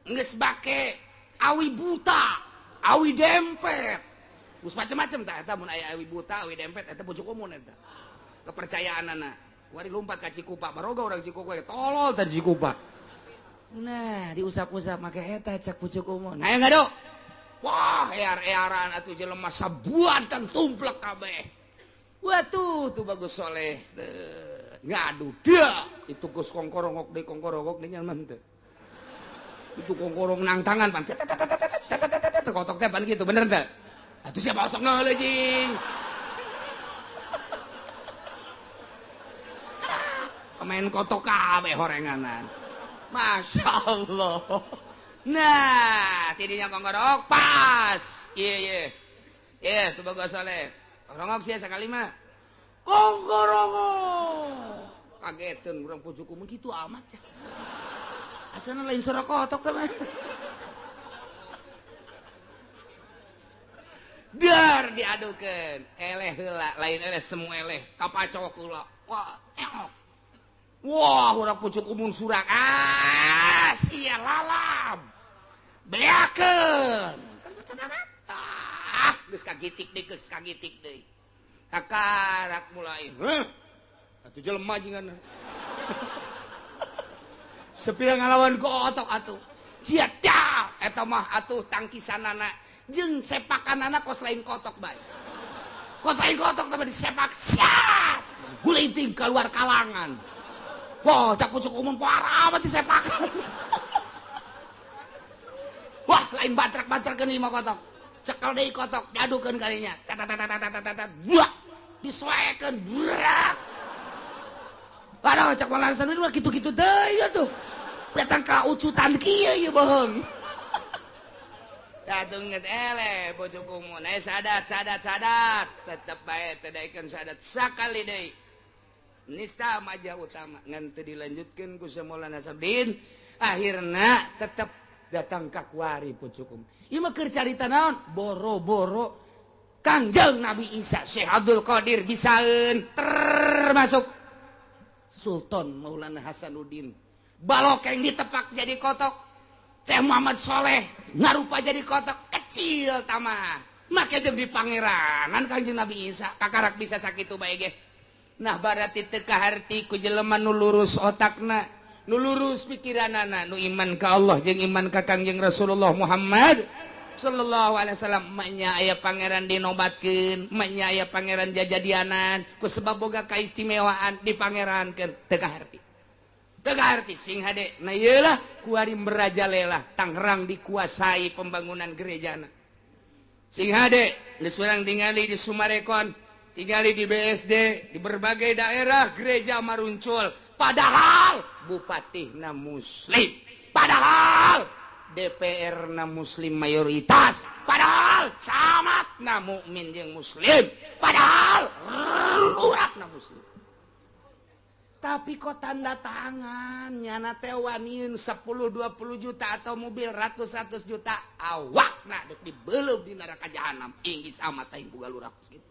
Geus bake awi buta, awi dempet. Geus macem-macem tah eta mun aya awi buta, awi dempet eta pucuk umun eta. Kepercayaanana. Wari lompat ka Cikupa, baroga urang Cikupa tolol tadi Cikupa. Nah, diusap-usap make eta cak pucuk umun. Ayo ngadu. Wah, ear-earan atuh jelema sabuatan tumplek kabeh. Watuh, tuh bagus soleh. Ngadu dia itu geus kongkorongok deui kongkorongok deui nyaman teu. Itu kongkorong nang tangan pan. Kotok teh pan kitu bener teu? Atuh siapa osok ngeuleuh jing. Pemain kotok kabeh horenganan. Masya Allah. Nah, tidinya kongkorok pas. Iya iya. Iya, tuh bagus soleh. Rongok sia sakali mah. Kongkorongok. Kageteun urang pucuk umum kitu amat ya. Asana lain suara kotok teh mah. Dar diadukeun. Eleh heula, lain eleh semu eleh. Kapacok heula. Wah, eok. Wah, urang pucuk umun surak. Ah, sia lalab. Beakeun. Ah, geus kagitik deui, geus kagitik deui. Kakarak mulai. Heuh. Atuh jelema jingan. Sepira ngalawan kotok atuh. Sia dah eta mah atuh tangkisanana jeung sepakanana kos lain kotok bae. Kos lain kotok teh disepak siat. Gulinting keluar kalangan. Wah, cak pucuk umum parah amat disepakan. Wah, lain batrak-batrakeun ieu mah kotok. Cekel deui kotok, diadukeun kalinya. Tat buah, disoekeun, burak. Waduh, cak Maulana Hasanuddin mah kitu-kitu deui atuh. Datang ka ucutan kieu ieu bohong. Atuh geus eleh bojoku mun sadat sadat sadat tetep bae teu daekeun sadat sakali deui. Nista majah utama ngan teu dilanjutkeun ku Maulana Sabdin akhirna tetep datang ka kuari pucukum. Ieu mah keur carita naon? Boro-boro Kangjeng Nabi Isa Syekh Abdul Qadir bisaeun termasuk Sultan Maulana Hasanuddin. Balokeng ditepak jadi kotok. Syekh Muhammad Soleh ngarupa jadi kotok kecil tamah. Make jeung di pangeranan Kangjeng Nabi Isa kakarak bisa sakitu bae ge. Nah berarti teu kaharti ku jelema nu lurus otakna, nu lurus pikiranana, nu iman ka Allah jeung iman ka Kangjeng Rasulullah Muhammad sallallahu alaihi wasallam. Manya aya pangeran dinobatkeun, manya aya pangeran jajadianan ku sebab boga kaistimewaan dipangerankeun teu kaharti. Teu kaharti sing hade. Nah ieu lah kuari merajalela Tangerang dikuasai pembangunan gerejana. Sing hade geus urang tingali di Sumarekon, tingali di BSD, di berbagai daerah gereja maruncul. Padahal bupatihna muslim, padahal DPR na muslim mayoritas, padahal camat na mukmin jeung muslim, padahal lurah na muslim. Tapi kok tanda tangan nyana teh waniun 10-20 juta atau mobil ratus-ratus juta awakna dek dibeleup di neraka jahanam. Inggis amat aing boga lurah kos kitu.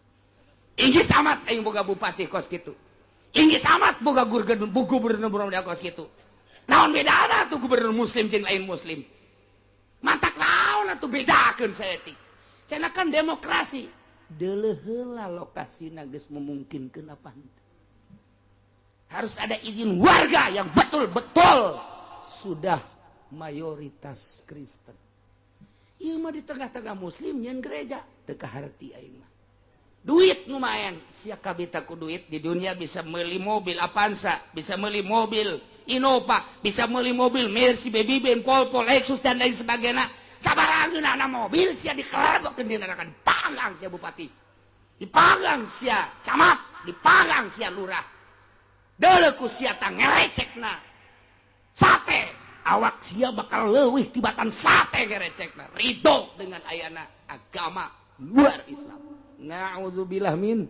Inggis amat aing boga bupati kos kitu. Inggis amat boga gubernur kos kitu. Naon bedana tuh gubernur muslim jeung lain muslim? Mantak naon atuh bedakeun saeutik. Cenah kan demokrasi. Deuleuh heula lokasina geus memungkinkeun apa henteu. Harus ada izin warga yang betul-betul sudah mayoritas Kristen. Ieu mah di tengah-tengah muslim nyeun gereja teu kaharti aing mah. Duit lumayan, sia kabita ku duit di dunia bisa meuli mobil Avanza, bisa meuli mobil Innova, bisa meuli mobil Mercy, Baby Benz, Volvo, Lexus dan lain sebagainya. Sabarangeunana mobil sia dikelebokeun di neraka, dipanggang sia bupati, dipanggang sia camat, dipanggang sia lurah. Deuleu ku sia tah ngerecekna sate, awak sia bakal leuwih tibatan sate ngerecekna. Ridho dengan ayana agama luar Islam. Na'udzubillah min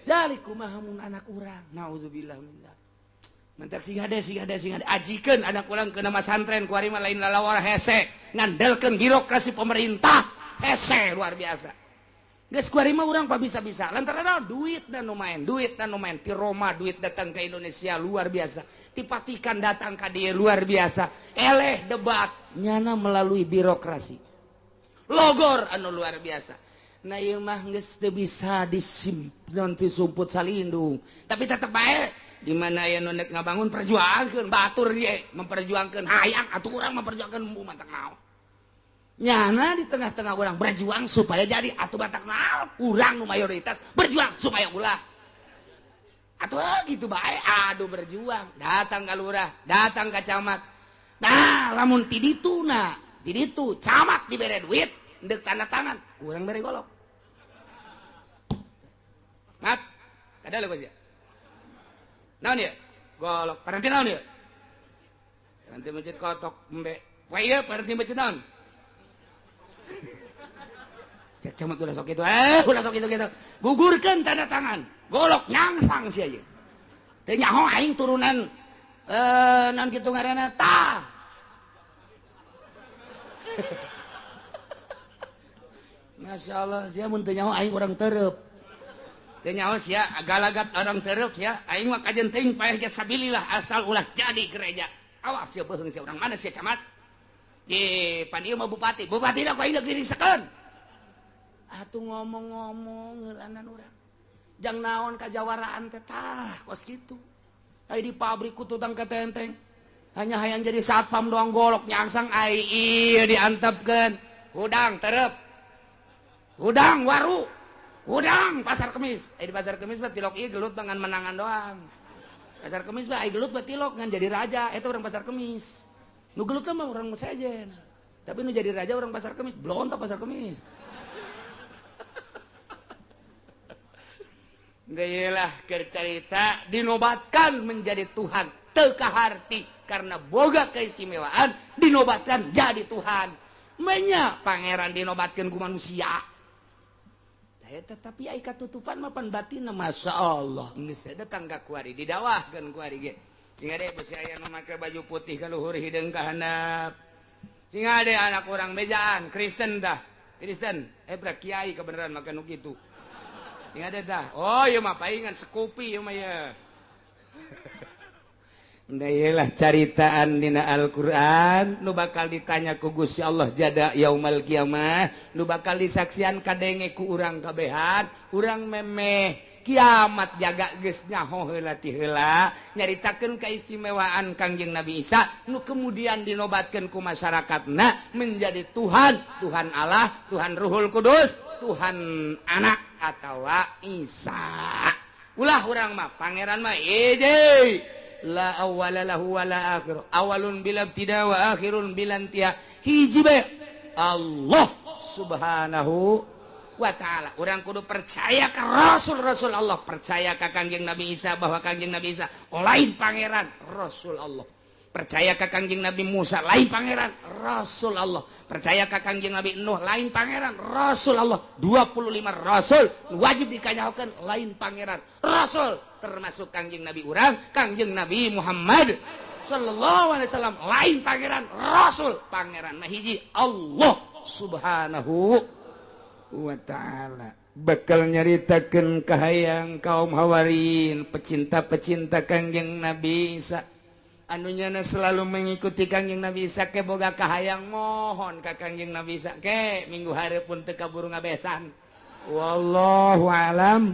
dzalik. Kumaha mun anak urang? Na'udzubillah min dzalik. Mentak sing hade sing hade sing hade ajikeun anak urang ke nama santren kuari mah lain lalawar hese, ngandelkeun birokrasi pemerintah hese luar biasa. Geus kuari mah urang pa bisa-bisa lantaran duit dan nu main, duit dan nu main ti Roma duit datang ke Indonesia luar biasa, ti Vatikan datang ka dieu luar biasa. Eleh debat nyana melalui birokrasi. Logor anu luar biasa. Nah ieu mah geus teu bisa disimpan ti sumput salindung. Tapi tetep bae di mana aya nu nek ngabangun perjuangkeun batur ye memperjuangkeun hayang atuh urang memperjuangkeun mantak naon. Nyana di tengah-tengah orang berjuang supaya jadi atuh batak naon urang nu mayoritas berjuang supaya ulah. Atuh gitu bae aduh berjuang datang ka lurah, datang ka camat. Nah lamun ti ditu na, ti ditu camat dibere duit ndek tanda tangan kurang bere golok. Mat, kada leuh sia. Naon ieu? Golok. Paranti naon ieu? Paranti masjid kotok embe. Poe ieu paranti masjid naon? Cek camat ulah sok kitu. Ulah sok kitu kitu. Gugurkeun tanda tangan. Golok nyangsang sia ieu. Teu nyaho aing turunan naon kitu ngaranna tah. Masya Allah, sia mun teu nyaho aing urang tereup. Teu nyaho sia galagat orang tereup sia, aing mah kajen teuing paeh ge sabilillah asal ulah jadi gereja. Awas sia beuheung sia urang mana sia camat. Ye, pan ieu mah bupati, bupatina ku aing deuk diringsekeun. Atuh ngomong-ngomong heulanan urang. Jang naon kajawaraan teh tah kos kitu. Ai di pabrik ku tutang ketenteng. Hanya hayang jadi satpam doang golok nyangsang ai ieu diantepkeun. Hudang tereup. Hudang waru. Hudang pasar kemis. Di pasar kemis mah tilok ieu gelut dengan menangan doang. Pasar kemis mah ai gelut mah tilok ngan jadi raja eta urang pasar kemis. Nu gelut mah urang sejen. Tapi nu jadi raja urang pasar kemis, blontok pasar kemis. Geulah keur carita dinobatkan menjadi Tuhan teu kaharti karena boga keistimewaan dinobatkan jadi Tuhan. Menya pangeran dinobatkeun ku manusia. Tetapi ai katutupan mapan batin, Masya Allah, geus datang ka kuari, didawahkeun kuari ge. Sing ade besi aya nu make baju putih ka luhur, hideung ka handap. Sing ade anak urang bejaan Kristen dah. Kristen, eh bra kiai kebenaran make nu kitu. Sing ade dah. Oh, ieu mah paingan sekupi ieu mah ya. Lah caritaan dina Al-Qur'an nu bakal ditanya ku Gusti Allah jada yaumal kiamah, nu bakal disaksian kadenge ku urang kabehan. Urang memeh kiamat jaga geus nyaho heula ti heula nyaritakeun keistimewaan Kangjeng Nabi Isa nu kemudian dinobatkeun ku masyarakatna menjadi Tuhan, Tuhan Allah, Tuhan Ruhul Kudus, Tuhan Anak atawa Isa. Ulah urang mah pangeran mah hiji, la awwala lahu wala akhir, awalun bila ibtida wa akhirun bila intiha, hiji bae Allah Subhanahu wa ta'ala. Urang kudu percaya ke rasul-rasul Allah, percaya ke Kangjeng Nabi Isa bahwa Kangjeng Nabi Isa lain pangeran, Rasul Allah. Percaya ke Kangjeng Nabi Musa lain pangeran, Rasul Allah. Percaya ke Kangjeng Nabi Nuh lain pangeran, Rasul Allah. 25 rasul wajib dikanyahokeun lain pangeran, Rasul, termasuk Kangjeng Nabi urang, Kangjeng Nabi Muhammad sallallahu alaihi wasallam lain pangeran, Rasul. Pangeran mah hiji, Allah Subhanahu wa ta'ala. Bakal nyaritakeun kahayang kaum Hawarin, pecinta-pecinta Kangjeng Nabi Isa anu nyana selalu mengikuti Kangjeng Nabi Isa ke boga kahayang mohon ka Kangjeng Nabi Isa ke minggu hari pun teu kaburu ngabesan. Wallahu alam.